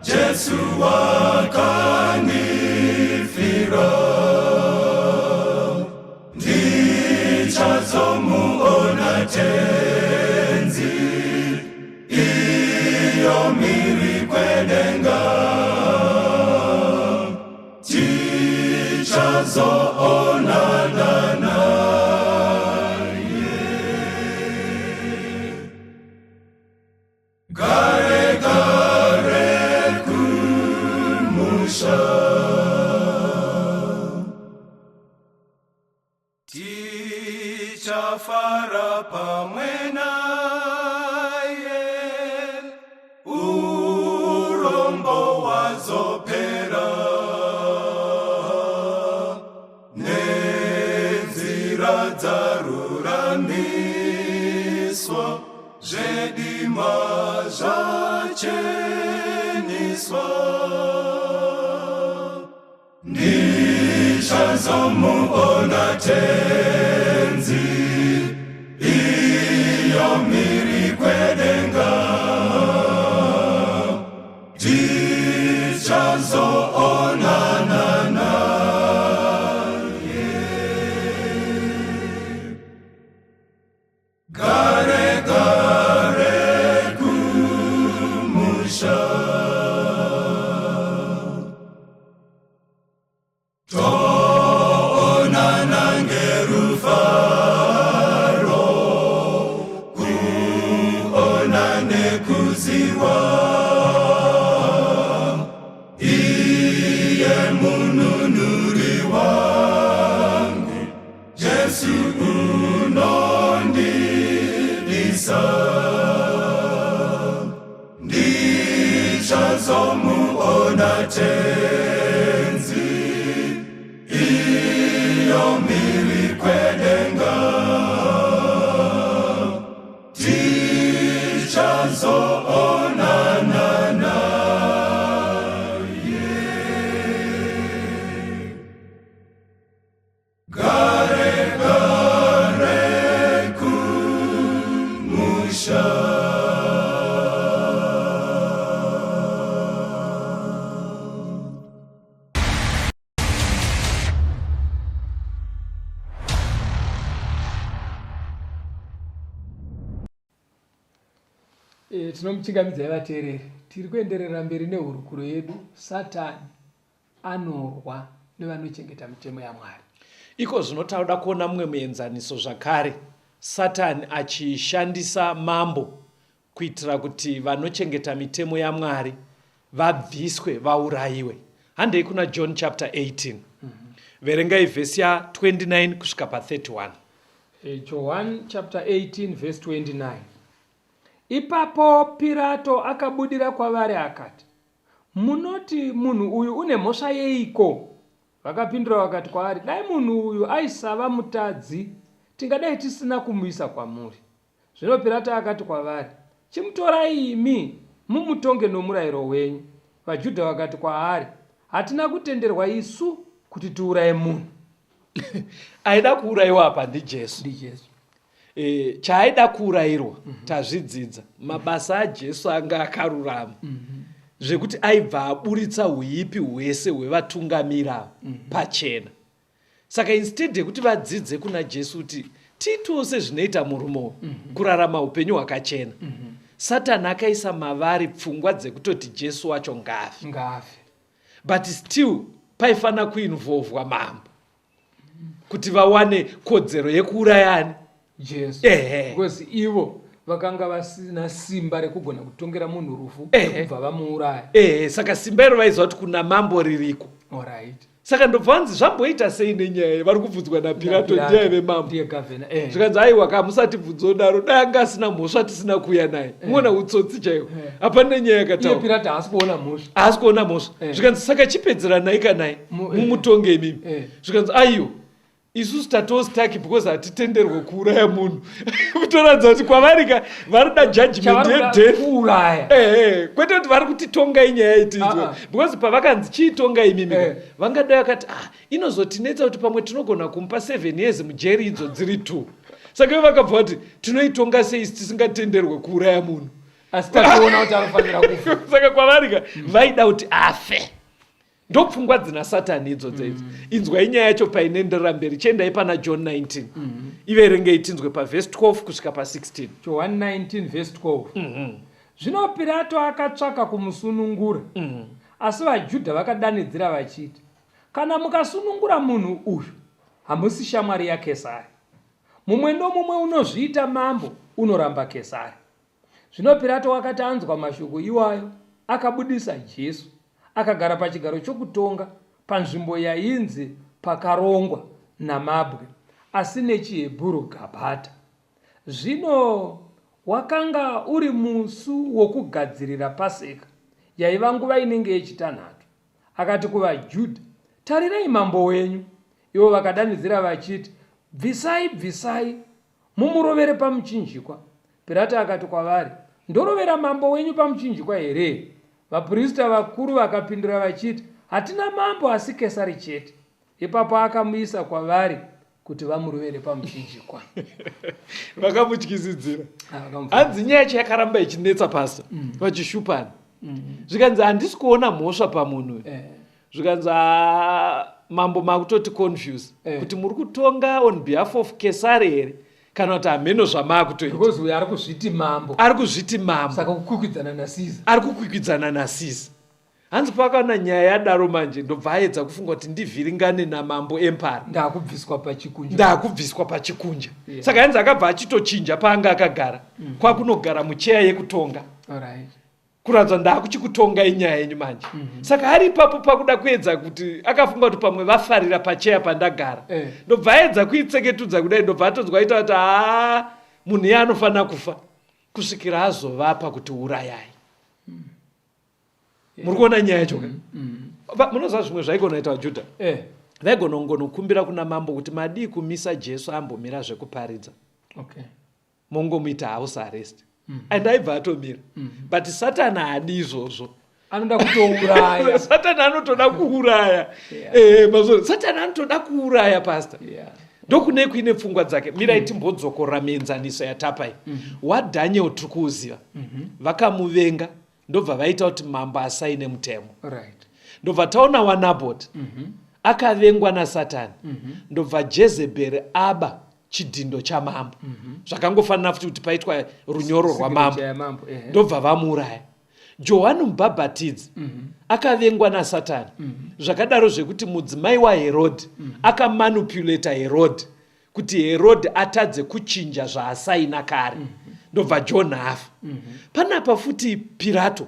Jesu wakanifira, ndichazomuona Tenzi iyo mhiri kwedenga, tichazoonana naye. Gare gare kumusha, tichafara pamwe naye, urombo hwazopera, nenzira dzaruramiswa, zvedima zvacheniswa. Ndichazomuona Tenzi iyo mhiri kwedenga, tichazoonana naye. Gare gare kumusha, toonana ngerufaro, kuona nekuziwa, iye mununuri wangu, Jesu unondidisa, ndichazomuona Tenzi iyo mhiri kwedenga, tichazoonana naye. Gare gare kumusha. Tinomuchingamidzai vateereri, tiri kuenderera mberi nehurukuro yedu. Satani anorwa nevanochengeta mitemo yaMwari. Iko zvino tauda kuona mumwe muenzaniso zvakare, Satani achishandisa mambo kuitira kuti vanochengeta mitemo yaMwari vabviswe vaurayiwe. Handei kuna John chapter 18. Verengai vhesi ya 29 kusvika pa 31. John chapter 18 verse 29. Ipapo Pirato akabudira kwavari akati, Munoti munhu uyu une mhosva yeiko? Vakapindura vakati kwaari, Dai munhu uyu aisava mutadzi, tingadai tisina kumuisa kwamuri. Zvino Pirato akati kwavari, Chimutorai imi, mumutonge nomurayiro wenyu. VaJudha vakati kwaari, Hatina kutenderwa isu kuti tiuraye munhu. Aida kuurayiwa apa ndiJesu. NdiJesu. Chaaida kuurayirwa tazvidzidza. Mabasa aJesu anga akarurama zvekuti aibva aburitsa huipi hwese hwevatungamiri ava pachena. Saka instead yekuti vadzidze kuna Jesu kuti tiitewo sezvinoita murume uyu, kurarama upenyu hwakachena, Satani akaisa mavari pfungwa dzekutoti Jesu wacho ngaafe. Ngaafe. But still paifanira kuinvolvwa mambo kuti vawane kodzero yekuuraya ani? Jesu. Ehe. Because ivo vakanga vasina simba rekugona kutongera munhu rufu Ehe. kubva vamuuraya. Ehe, saka simba iro vaiziva kuti kuna mambo ririko. Alright. Saka ndobva vanzi zvamboita sei nenyaya vari kubvunzwa naPirato, ndiye aive mambo. Ndiye gavhena. Eh. Zvikanzi aiwa ka, musatibvunzodaro, dai anga asina mhosva tisina kuuya naye. Muona utsotsi chaiwo. Hapana nenyaya Iye yakataura. Pirato haasi kuona mhosva. Haasi kuona mhosva. Eh. Zvikanzi saka chipedzeranai kanai, mumutonge imimi. Zvikanzi aiwa, isusu tatostaki because hatitenderwe kuuraya munhu. Kutoratidza kuti kwavari ka varida judgment Chavari yedeath. kuuraya. Ehe, kwete kuti vari kuti tongai nyaya itinzwe. Ah, ah. Because pavakanzi chiitongai imimi, vangadai vakati ah, inozotinetsa kuti pamwe tinogona kumupa 7 years mujeri idzo dziri 2. Saka ivo vakabva vati tinoitonga sei isi tisingatenderwe kuuraya munhu? Asi tatoona kuti anofanira kufa. Saka kwavari ka vaida kuti afe. Ndopfungwa dzina Satani idzodzo idzo. Inzwai nyaya yacho painoenderera mberi. Chiendai pana John 19. Iverengei tinzwe pavhesi 12 kusvika pa16. John 19 verse 12. Zvino Pirato akatsvaka kumusunungura, asi vaJudha vakadanidzira vachiti, Kana mukasunungura munhu uyu, hamusi shamwari yaKesari. Mumwe nomumwe unozviita mambo unoramba Kesari. Zvino Pirato wakati anzwa mashoko iwayo, akabudisa Jesu, akagara pachigaro chokutonga panzvimbo yainzi Pakarongwa namabwe, asi nechiHebhuru Gabhata. Zvino wakanga uri musu wokugadzirira Paseka, yaiva nguva inenge yechitanhatu. Akati kuvaJudha, Tarirai mambo wenyu! Ivo vakadanidzira vachiti, Bvisai, bvisai, mumurovere pamuchinjikwa. Pirato akati kwavari, Ndorovera mambo wenyu pamuchinjikwa here? Vaprista vakuru vakapindura vachiti, Hatina mambo asi Kesari chete. Ipapo akamuisa kwavari kuti vamurovere pamuchinjikwa. Vakamutyisidzira. Hanzi nyaya yacho yakaramba ichinetsa pasta, vachishupana. Zvikanzi handisi kuona mhosva pamunhu uyu. Zvikanzi mambo makutoti confuse kuti muri kutonga on behalf of Kesari here kana kuti hameno zvamaakutoita. Because uyu ari kuzviti mambo. Ari kuzviti mambo. Saka kukwikwidzana naCaesar. Ari kukwikwidzana naCaesar. Hanzi pakaona nyaya yadaro manje ndobva aedza kufunga kuti ndivhiringane namambo empara. Ndakubviswa pachikunja. Ndakubviswa pachikunja. Saka hanzi akabva achitochinja paanga akagara. Kwakunogara mucheya yekutonga. Kuratidza ndakuchikutonga inyaya yenyu manje. Saka ari ipapo pakuda kuedza kuti akafunga kuti pamwe vafarira pacheya pandagara. Ndobva aedza kuitseketudza kudai, ndobva atonzwa aita kuti haa, munhu iye anofanira kufa kusvikira azovapa kuti urayai. Muri kuona nyaya yacho ka? Munoziva zvimwe zvaigona kuita vaJudha? Vaigona kungonokumbira kuna mambo kuti madii kumisa Jesu ambomira zvekuparidza. Mongomuita house arrest. And aibva atomira. But Satani haadi izvozvo. Anoda kutouraya. Satani anotoda kuuraya. Mazvo, Satani anotoda kuuraya, pastor. Ndokune kuine pfungwa dzake. Mirai timbodzokorora mienzaniso yatapa iyi. WaDaniel tiri kuuziva. Vakamuvenga, ndobva vaita kuti mambo asaine mutemo. Ndobva taona waNabot. Akavengwa naSatani. Ndobva Jezebheri aba chidhindo chamambo. Zvakangofanira futi kuti paitwa runyoro rwamambo. Signature yamambo, ehe. Ndobva vamuuraya. Johani Mubhabhatidzi akavengwa naSatani. Zvakadaro zvekuti mudzimai waHerodhi akamanipulata Herodhi kuti Herodhi atadze kuchinja zvaasaina kare. Ndobva John afa. Panapa futi Pirato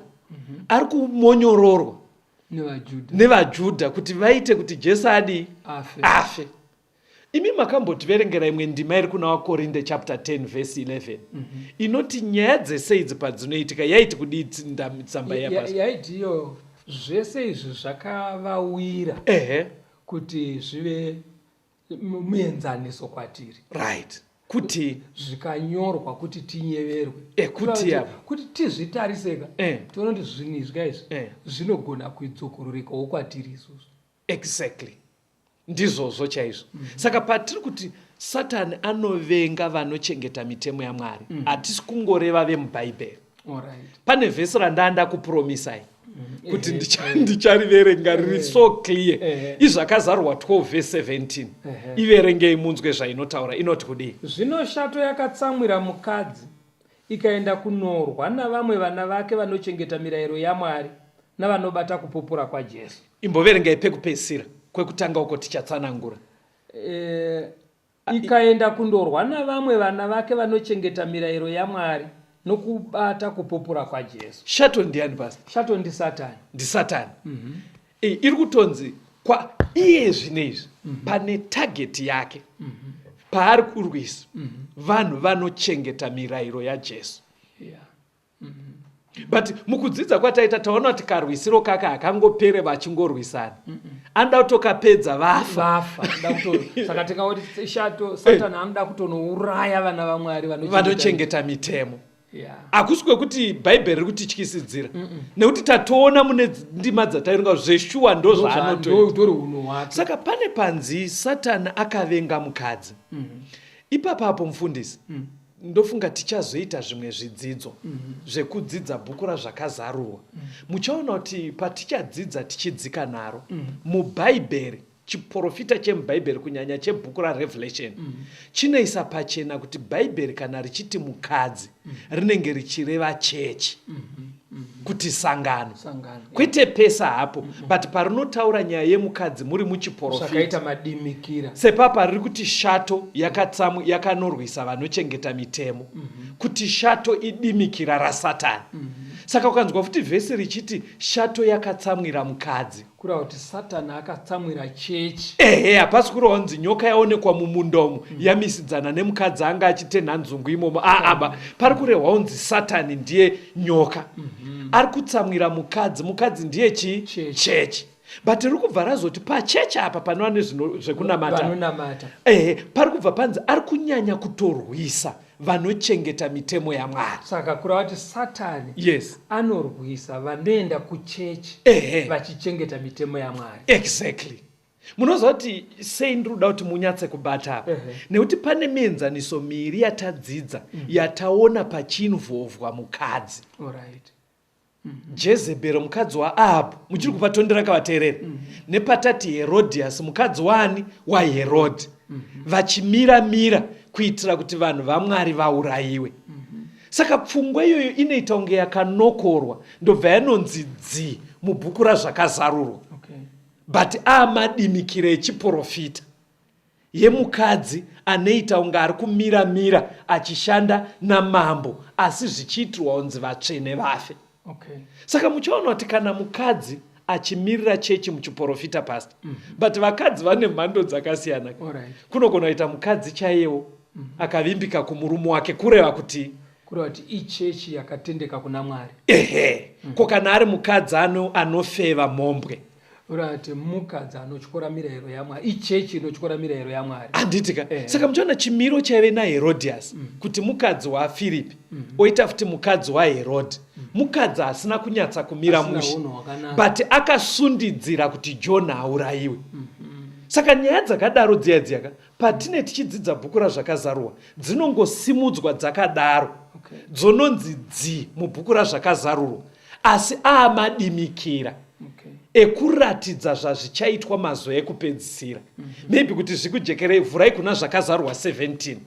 ari kumonyororwa nevaJudha kuti vaite kuti Jesu adii? Afe. Afe. Imi makambotiverengera imwe ndima iri kuna waKorinde chapter 10 verse 11 inoti nyaya dzese idzi padzinoitika yaiti kudii tsamba iya pasi? Yaiti iyo zvese izvi zvakavawira kuti zvive muenzaniso kwatiri. Kuti zvikanyorwa kuti tinyeverwe. Kuti apa. Kuti tizvitariseka. Tione kuti zvinhu izvi izvi zvinogona kuidzokororekawo kwatiri isusu. Exactly. Ndizvozvo chaizvo. Saka patiri kuti Satani anovenga vanochengeta mitemo yaMwari, hatisi kungoreva vemuBhaibheri. Pane vhesi randaanda kupromisai kuti ndichariverenga riri so clear. Izvakazarurwa 12 verse 17. Iverengei munzwe zvainotaura. Inoti kudii? Zvino shato yakatsamwira mukadzi, ikaenda kunorwa navamwe vana vake vanochengeta mirayiro yaMwari. Navanobata kupupura kwaJesu. Imboverengai pekupedzisira kwekutanga uko tichatsanangura. E, ikaenda kundorwa navamwe vana vake vanochengeta mirayiro yaMwari nokubata kupupura kwaJesu. Shato ndiani pastor? Shato ndiSatani. NdiSatani. Mm -hmm. E, iri kutonzi kwa iye zvino izvi mm -hmm. pane target yake mm -hmm. paari kurwisa mm -hmm. vanhu vanochengeta mirayiro yaJesu. Yeah. But mukudzidza kwataita taona kuti karwisiro kaka hakangopere vachingorwisana. Anoda kutokapedza vafa. Vafa. Saka tingangoti shato Satani anoda kutonouraya vana vaMwari vanochengeta mitemo. Hakusi kwekuti Bhaibheri riri kutityisidzira. Nekuti tatoona mune ndima dzataironga zveshuwa ndozvaanotoita. Saka pane panzi Satani akavenga mukadzi. Ipapapo mufundisi. Ndofunga tichazoita zvimwe zvidzidzo zvekudzidza bhuku raZvakazarurwa. Muchaona kuti patichadzidza tichidzika naro muBhaibheri, chiporofita chemuBhaibheri kunyanya chebhuku raRevelation chinoisa pachena kuti Bhaibheri kana richiti mukadzi rinenge richireva chechi. Kuti sangano. Sangano. Kwete pesa hapo but parinotaura nyaya yemukadzi muri muchiporofita. Zvakaita madimikira. Sepapa riri kuti shato yakatsamwi yakanorwisa vanochengeta mitemo. Kuti shato idimikira raSatani. Saka ukanzwa futi vhesi richiti shato yakatsamwira mukadzi. Kureva kuti Satani akatsamwira chechi. Ehe, hapasi kureva kunzi nyoka yaonekwa mumunda umu yamisidzana nemukadzi anga achitenha nzungu imomo. Aa ba, pari kurehwa kunzi Satani ndiye nyoka. Ari kutsamwira mukadzi, mukadzi ndiye chii? Chechi. Chechi. But riri kubva razoti pachechi apa panova nezvekunamata. Vanonamata. Ehe, pari kubva panzi ari kunyanya kutorwisa vanochengeta mitemo yaMwari. Saka kureva kuti Satani yes. anorwisa vanoenda kuchechi vachichengeta mitemo yaMwari. Exactly. Munoziva kuti sei ndiri kuda kuti munyatse kubata apa? Nekuti pane mienzaniso miiri yatadzidza yataona pachinvovwa mukadzi. Alright. Jezebhero mukadzi waAhabhu, muchiri kupa tondera kavateereri, nepatati Herodias mukadzi waani? WaHerodhi, vachimira mira kuitira kuti vanhu vaMwari vaurayiwe. Saka pfungwa iyoyo inoita kunge yakanokorwa ndobva yanonzi dzi mubhuku raZvakazarurwa. But aamadimikira echiporofita. Yemukadzi anoita kunge ari kumira mira achishanda namambo asi zvichiitirwa kunzi vatsvene vafe. Okay. Saka muchaona kuti kana mukadzi achimirira chechi muchiporofita pastor but vakadzi vane mhando dzakasiyana. Alright. Kunogona kuita mukadzi chaiyewo akavimbika kumurume wake kureva kuti Kureva kuti ichechi yakatendeka kuna Mwari. Ehe. Ko kana ari mukadzi anofeva mhombwe? Urati mukadzi anotyora mirayiro yaMwari, ichechi inotyora mirayiro yaMwari. Handiti ka? Saka muchiona chimiro chaive naHerodias kuti mukadzi waFiripi oita futi mukadzi waHerodi. Mukadzi asina kunyatsa kumira Asina mushe. hunhu hwakanaka. But akasundidzira kuti John aurayiwe. Saka nyaya dzakadaro dziya dziya ka, patine tichidzidza bhuku raZvakazarurwa dzinongosimudzwa dzakadaro. Dzononzi dzi mubhuku raZvakazarurwa. Asi aamadimikira ekuratidza zvazvichaitwa mazuva ekupedzisira. Maybe kuti zvikujekerei, vhurai kuna Zvakazarurwa 17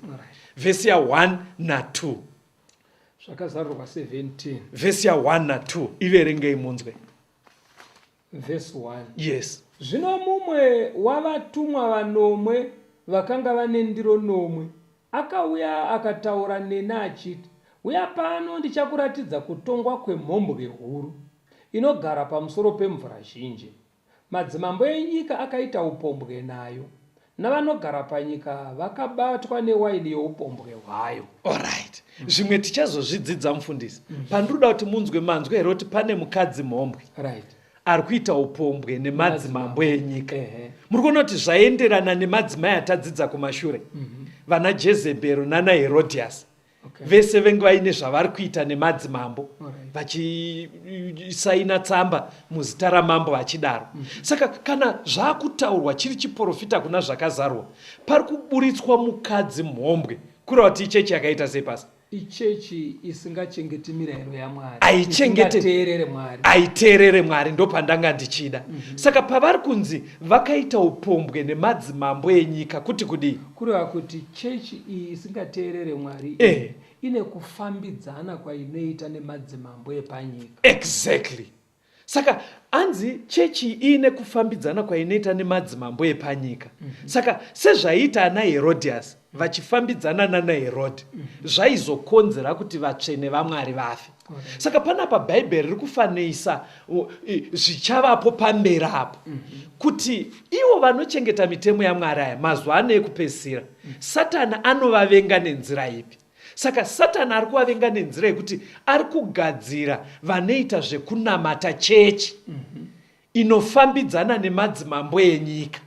vhesi ya 1 na 2. Zvakazarurwa 17 vhesi ya 1 na 2 iverengei munzwe. Vhesi 1. Yes. Zvino mumwe wavatumwa vanomwe vakanga vane ndiro nomwe akauya akataura neni achiti, Uya pano ndichakuratidza kutongwa kwemhombwe huru, inogara pamusoro pemvura zhinji. Madzimambo enyika akaita upombwe nayo, navanogara panyika vakabatwa newaini youpombwe hwayo. Alright. Zvimwe tichazozvidzidza mufundisi. Pandiri kuda kuti munzwe manzwe here kuti pane mukadzi mhombwe. Right. Ari kuita upombwe nemadzimambo enyika. Muri kuona kuti zvaenderana nemadzimai atadzidza kumashure. Vana Jezebhero nana Herodias. Vese venge vaine zvavari kuita nemadzimambo vachisaina tsamba muzita ramambo vachidaro. Saka kana zvakutaurwa chiri chiporofita kuna Zvakazarurwa, pari kuburitswa mukadzi mhombwe kureva kuti ichechi yakaita sei pasi? Ichechi isingachengeti mirayiro yaMwari. Aichengete, Isingateerere Mwari. Aiteerere Mwari, ndopandanga ndichida. Saka pavari kunzi vakaita upombwe nemadzimambo enyika kuti kudii? Kureva kuti chechi iyi isingateerere Mwari iyi ine kufambidzana kwainoita nemadzimambo epanyika. Exactly. Saka anzi chechi iine kufambidzana kwainoita nemadzimambo epanyika. Saka sezvaiita ana Herodias vachifambidzana nana Herodi, zvaizokonzera kuti vatsvene vaMwari vafe. Saka panapa Bhaibheri riri kufaneisa zvichavapo pamberi apo, kuti ivo vanochengeta mitemo yaMwari aya mazuva ano ekupedzisira, Satani anovavenga nenzira ipi? Saka Satani ari kuvavenga nenzira yekuti ari kugadzira vanoita zvekunamata chechi inofambidzana nemadzimambo enyika.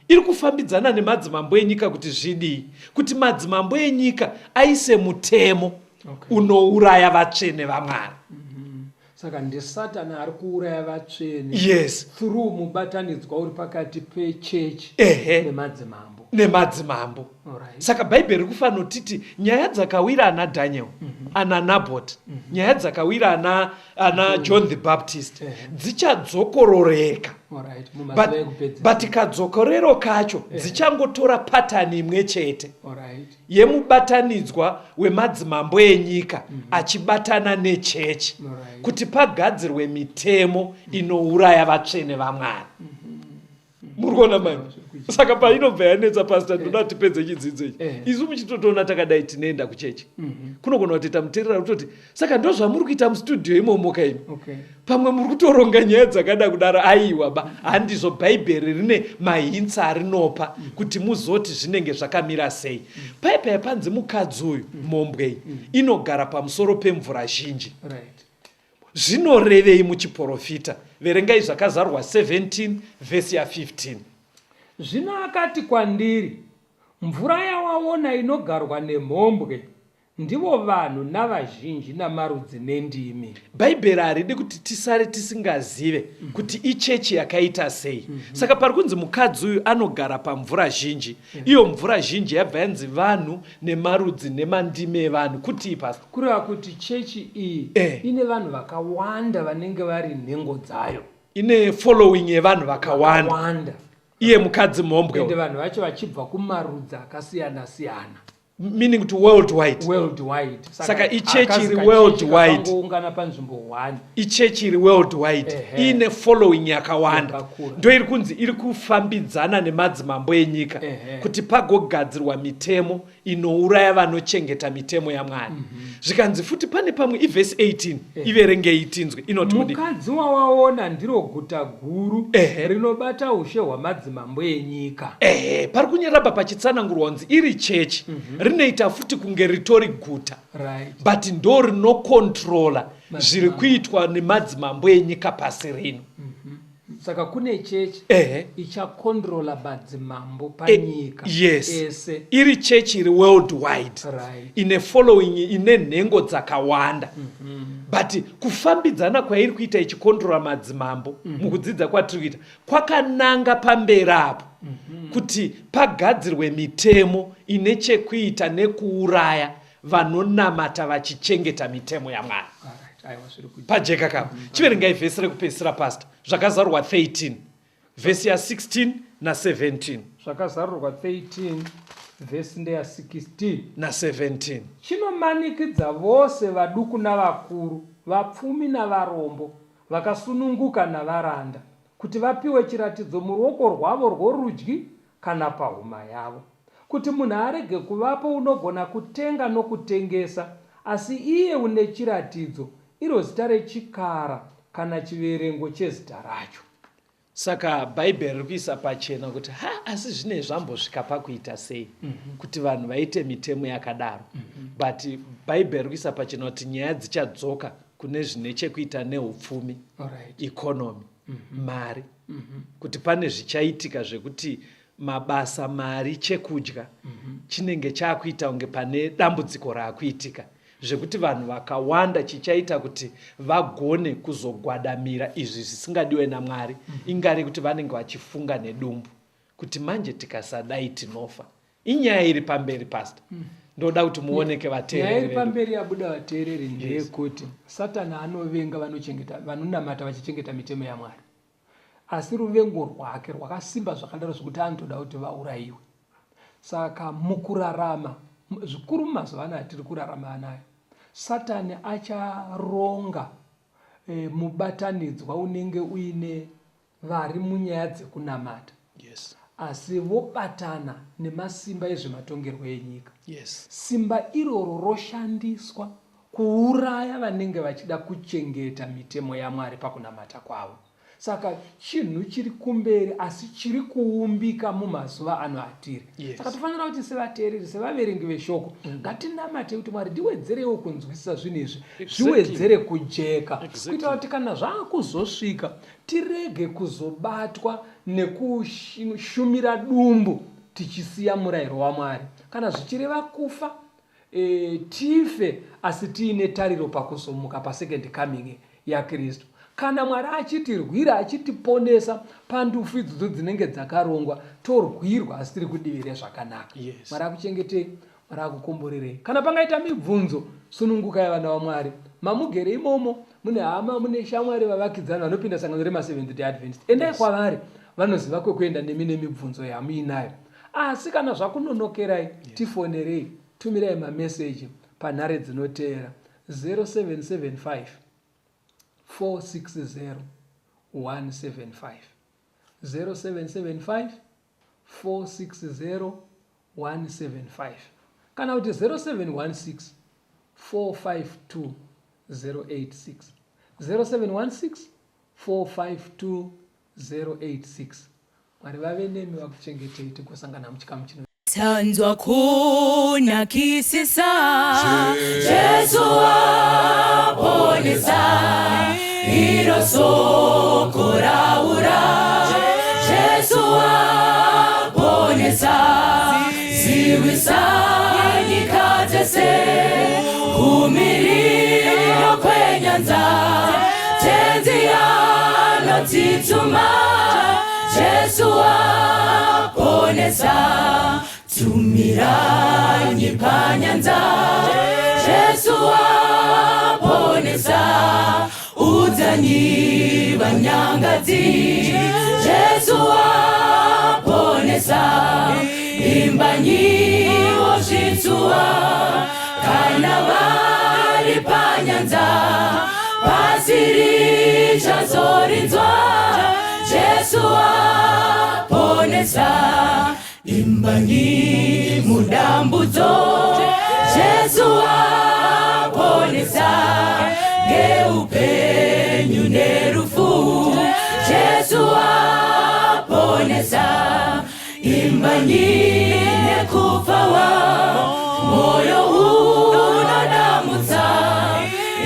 Iri kufambidzana nemadzimambo enyika kuti zvidii? Kuti madzimambo enyika aise mutemo unouraya vatsvene vaMwari. Saka ndisatani ari kuuraya vatsvene through mubatanidzwa uri pakati pechechi nemadzimambo. Nemadzimambo. Saka Bhaibheri riri kufanotiti nyaya dzakawira ana Daniel, ana Nabot, nyaya dzakawira ana John the Baptist dzichadzokororeka. But kadzokorero kacho dzichangotora patani imwe chete yemubatanidzwa wemadzimambo enyika achibatana nechechi kuti pagadzirwe mitemo inouraya vatsvene vaMwari. Muri kuona manje? Saka painobva yanetsa, pastor, ndoda kuti tipedze chidzidzo ichi. Isu muchitotoona takadai tinoenda kuchechi, kunogona kutoita muteerera kutoti saka ndozvamuri kuita mustudio imomo kaimi. Pamwe muri kutoronga nyaya dzakada kudaro. Aiwa ba, handizvo. Bhaibheri rine mahintsa arinopa kuti muzoti zvinenge zvakamira sei. Paya paya panzi mukadzi uyu, mhombwe iyi, inogara pamusoro pemvura zhinji. Zvinorevei muchiporofita? Verengai Zvakazarurwa 17 vhesi ya 15. Zvino akati kwandiri, Mvura yawaona inogarwa nemhombwe, ndivo vanhu navazhinji namarudzi nendimi. Bhaibheri haridi kuti tisare tisingazive kuti ichechi yakaita sei. Saka pari kunzi mukadzi uyu anogara pamvura zhinji. Iyo mvura zhinji yabva yanzi vanhu nemarudzi nemandimi evanhu. Kutii, pastor? Kureva kuti chechi iyi ine vanhu vakawanda vanenge vari nhengo dzayo. Ine following yevanhu vakawanda. Iye mukadzi mhombwe. Ende vanhu vacho vachibva kumarudzi akasiyana siyana. Meaning kuti worldwide. Worldwide. Saka ichechi iri worldwide. Kangoungana panzvimbo 1. Ichechi iri worldwide. Ine following yakawanda. Ndo iri kunzi iri kufambidzana nemadzimambo enyika kuti pagogadzirwa mitemo inouraya vanochengeta mitemo yaMwari. Zvikanzi futi pane pamwe ivhesi 18, iverengei tinzwe inoti kudii. Mukadzi wawaona ndiro guta guru rinobata ushe hwamadzimambo enyika. Ehe, pari kunyeraba pachitsanangurwa kunzi iri chechi rinoita futi kunge ritori guta, but ndo rinokontrola zviri kuitwa nemadzimambo enyika pasi rino. Saka kune chechi ichakontrola madzimambo panyika ese. Iri chechi iri worldwide, ine following, ine nhengo dzakawanda, but kufambidzana kwairi kuita ichikontrola madzimambo, mukudzidza kwatiri kuita kwakananga pamberi apo, kuti pagadzirwe mitemo ine chekuita nekuuraya vanonamata vachichengeta mitemo yaMwari. Pajeka kapa. Chiverengai vhesi rekupedzisira, pastor. Zvakazarurwa 13 vhesi ya 16 na 17. Zvakazarurwa 13 vhesi ndeya 16 na 17. Chinomanikidza vose vaduku navakuru, vapfumi navarombo, vakasununguka navaranda, kuti vapiwe chiratidzo muruoko rwavo rworudyi kana pahuma yavo, kuti munhu arege kuvapo unogona kutenga nokutengesa, asi iye une chiratidzo, iro zita rechikara kana chiverengo chezita racho. Saka Bhaibheri riri kuisa pachena kuti ha, asi zvinei zvambosvika pakuita sei kuti vanhu vaite mitemo yakadaro. But Bhaibheri riri kuisa pachena kuti nyaya dzichadzoka kune zvine chekuita neupfumi, economy, mari, kuti pane zvichaitika zvekuti mabasa, mari, chekudya chinenge chaakuita kunge pane dambudziko raakuitika, zvekuti vanhu vakawanda chichaita kuti vagone kuzogwadamira izvi zvisingadiwe naMwari. Ingari kuti vanenge vachifunga nedumbu kuti manje tikasadai tinofa. Inyaya iri pamberi, pastor. Ndoda kuti muoneke vateereri. Nyaya iri pamberi yabuda, vateereri, ndeyekuti Satani anovenga vanochengeta, vanonamata vachichengeta mitemo yaMwari, asi ruvengo rwake rwakasimba zvakadaro zvekuti anotoda kuti vaurayiwe. Saka mukurarama, zvikuru mumazuva ano atiri kurarama anayo, Satani acharonga. e, mubatanidzwa unenge uine vari munyaya dzekunamata Yes. Asi vobatana nemasimba ezvematongerwo enyika. Yes. Simba iroro roshandiswa kuuraya vanenge vachida kuchengeta mitemo yaMwari pakunamata kwavo. Saka chinhu chiri kumberi asi chiri kuumbika mumazuva ano atiri. Yes. Saka tofanira kuti sevateereri, sevaverengi veshoko, ngatinamate kuti Mwari ndiwedzereiwo kunzwisisa zvinhu izvi, zviwedzere kujeka, kuitira kuti kana zvakuzosvika tirege kuzobatwa nekushumira dumbu tichisiya murayiro waMwari. Kana zvichireva kufa, e, tife asi tiine tariro pakuzomuka pasecond coming yaKristu. Kana Mwari achitirwira achitiponesa pandufu idzodzo dzinenge dzakarongwa, torwirwa asi tiri kudivi rezvakanaka. Yes. Mwari akuchengetei, Mwari akukomborerei. Kana pangaita mibvunzo, sunungukai vana vaMwari. Mamugere imomo mune hama, mune shamwari, vavakidzani vanopinda sangano remaSeventh Day Adventist. Endai kwavari, vanoziva kwekuenda nemi nemibvunzo yamuinayo. Asi kana zvakunonokerai, tifonerei, tumirai mameseji panhare dzinoteera 0775 460 175 0775 460 175 kana kuti 0716 452 086 0716 452 086. Mwari vave nemi vakuchengetei tigosangana muchikamu chino. Tanzwa kunakisisa Jesu aponesa iro soko raura Jesu aponesa ziwisa nyika dzese kumiriro kwenyanza Tenzi anotituma Jesu aponesa tumiranyi panyanza Jesu aponesa udzanyi vanyangadzi Jesu aponesa imbanyiwo zvitsuwa kana vari panyanza pasi richazorinzwa Jesu aponesa imbanyi mudambudzo Jesu aponesa ngeupenyu nerufu Jesu aponesa imbanyi nekufawa moyo unodamutsa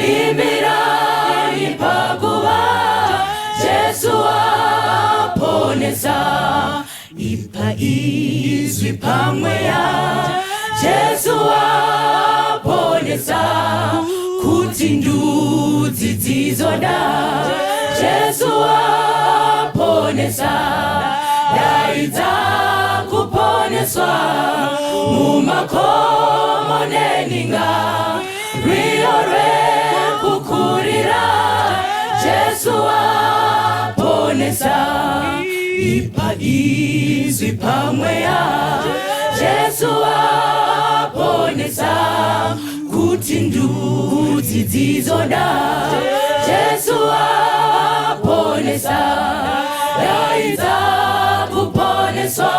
imirai paguva Jesu aponesa ipa izwi pamweya Jesu aponesa kuti ndudzi dzizoda Jesu aponesa daidza kuponeswa mumakomo neninga rwiyo rwekukurira Jesu aponesa ipa izwi pamweya Jesu aponesa kuti ndudzi dzizoda Jesu aponesa daidza kuponeswa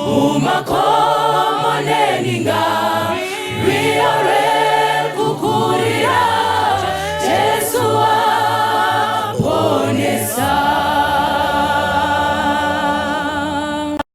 mumakomo neninga rwiyo.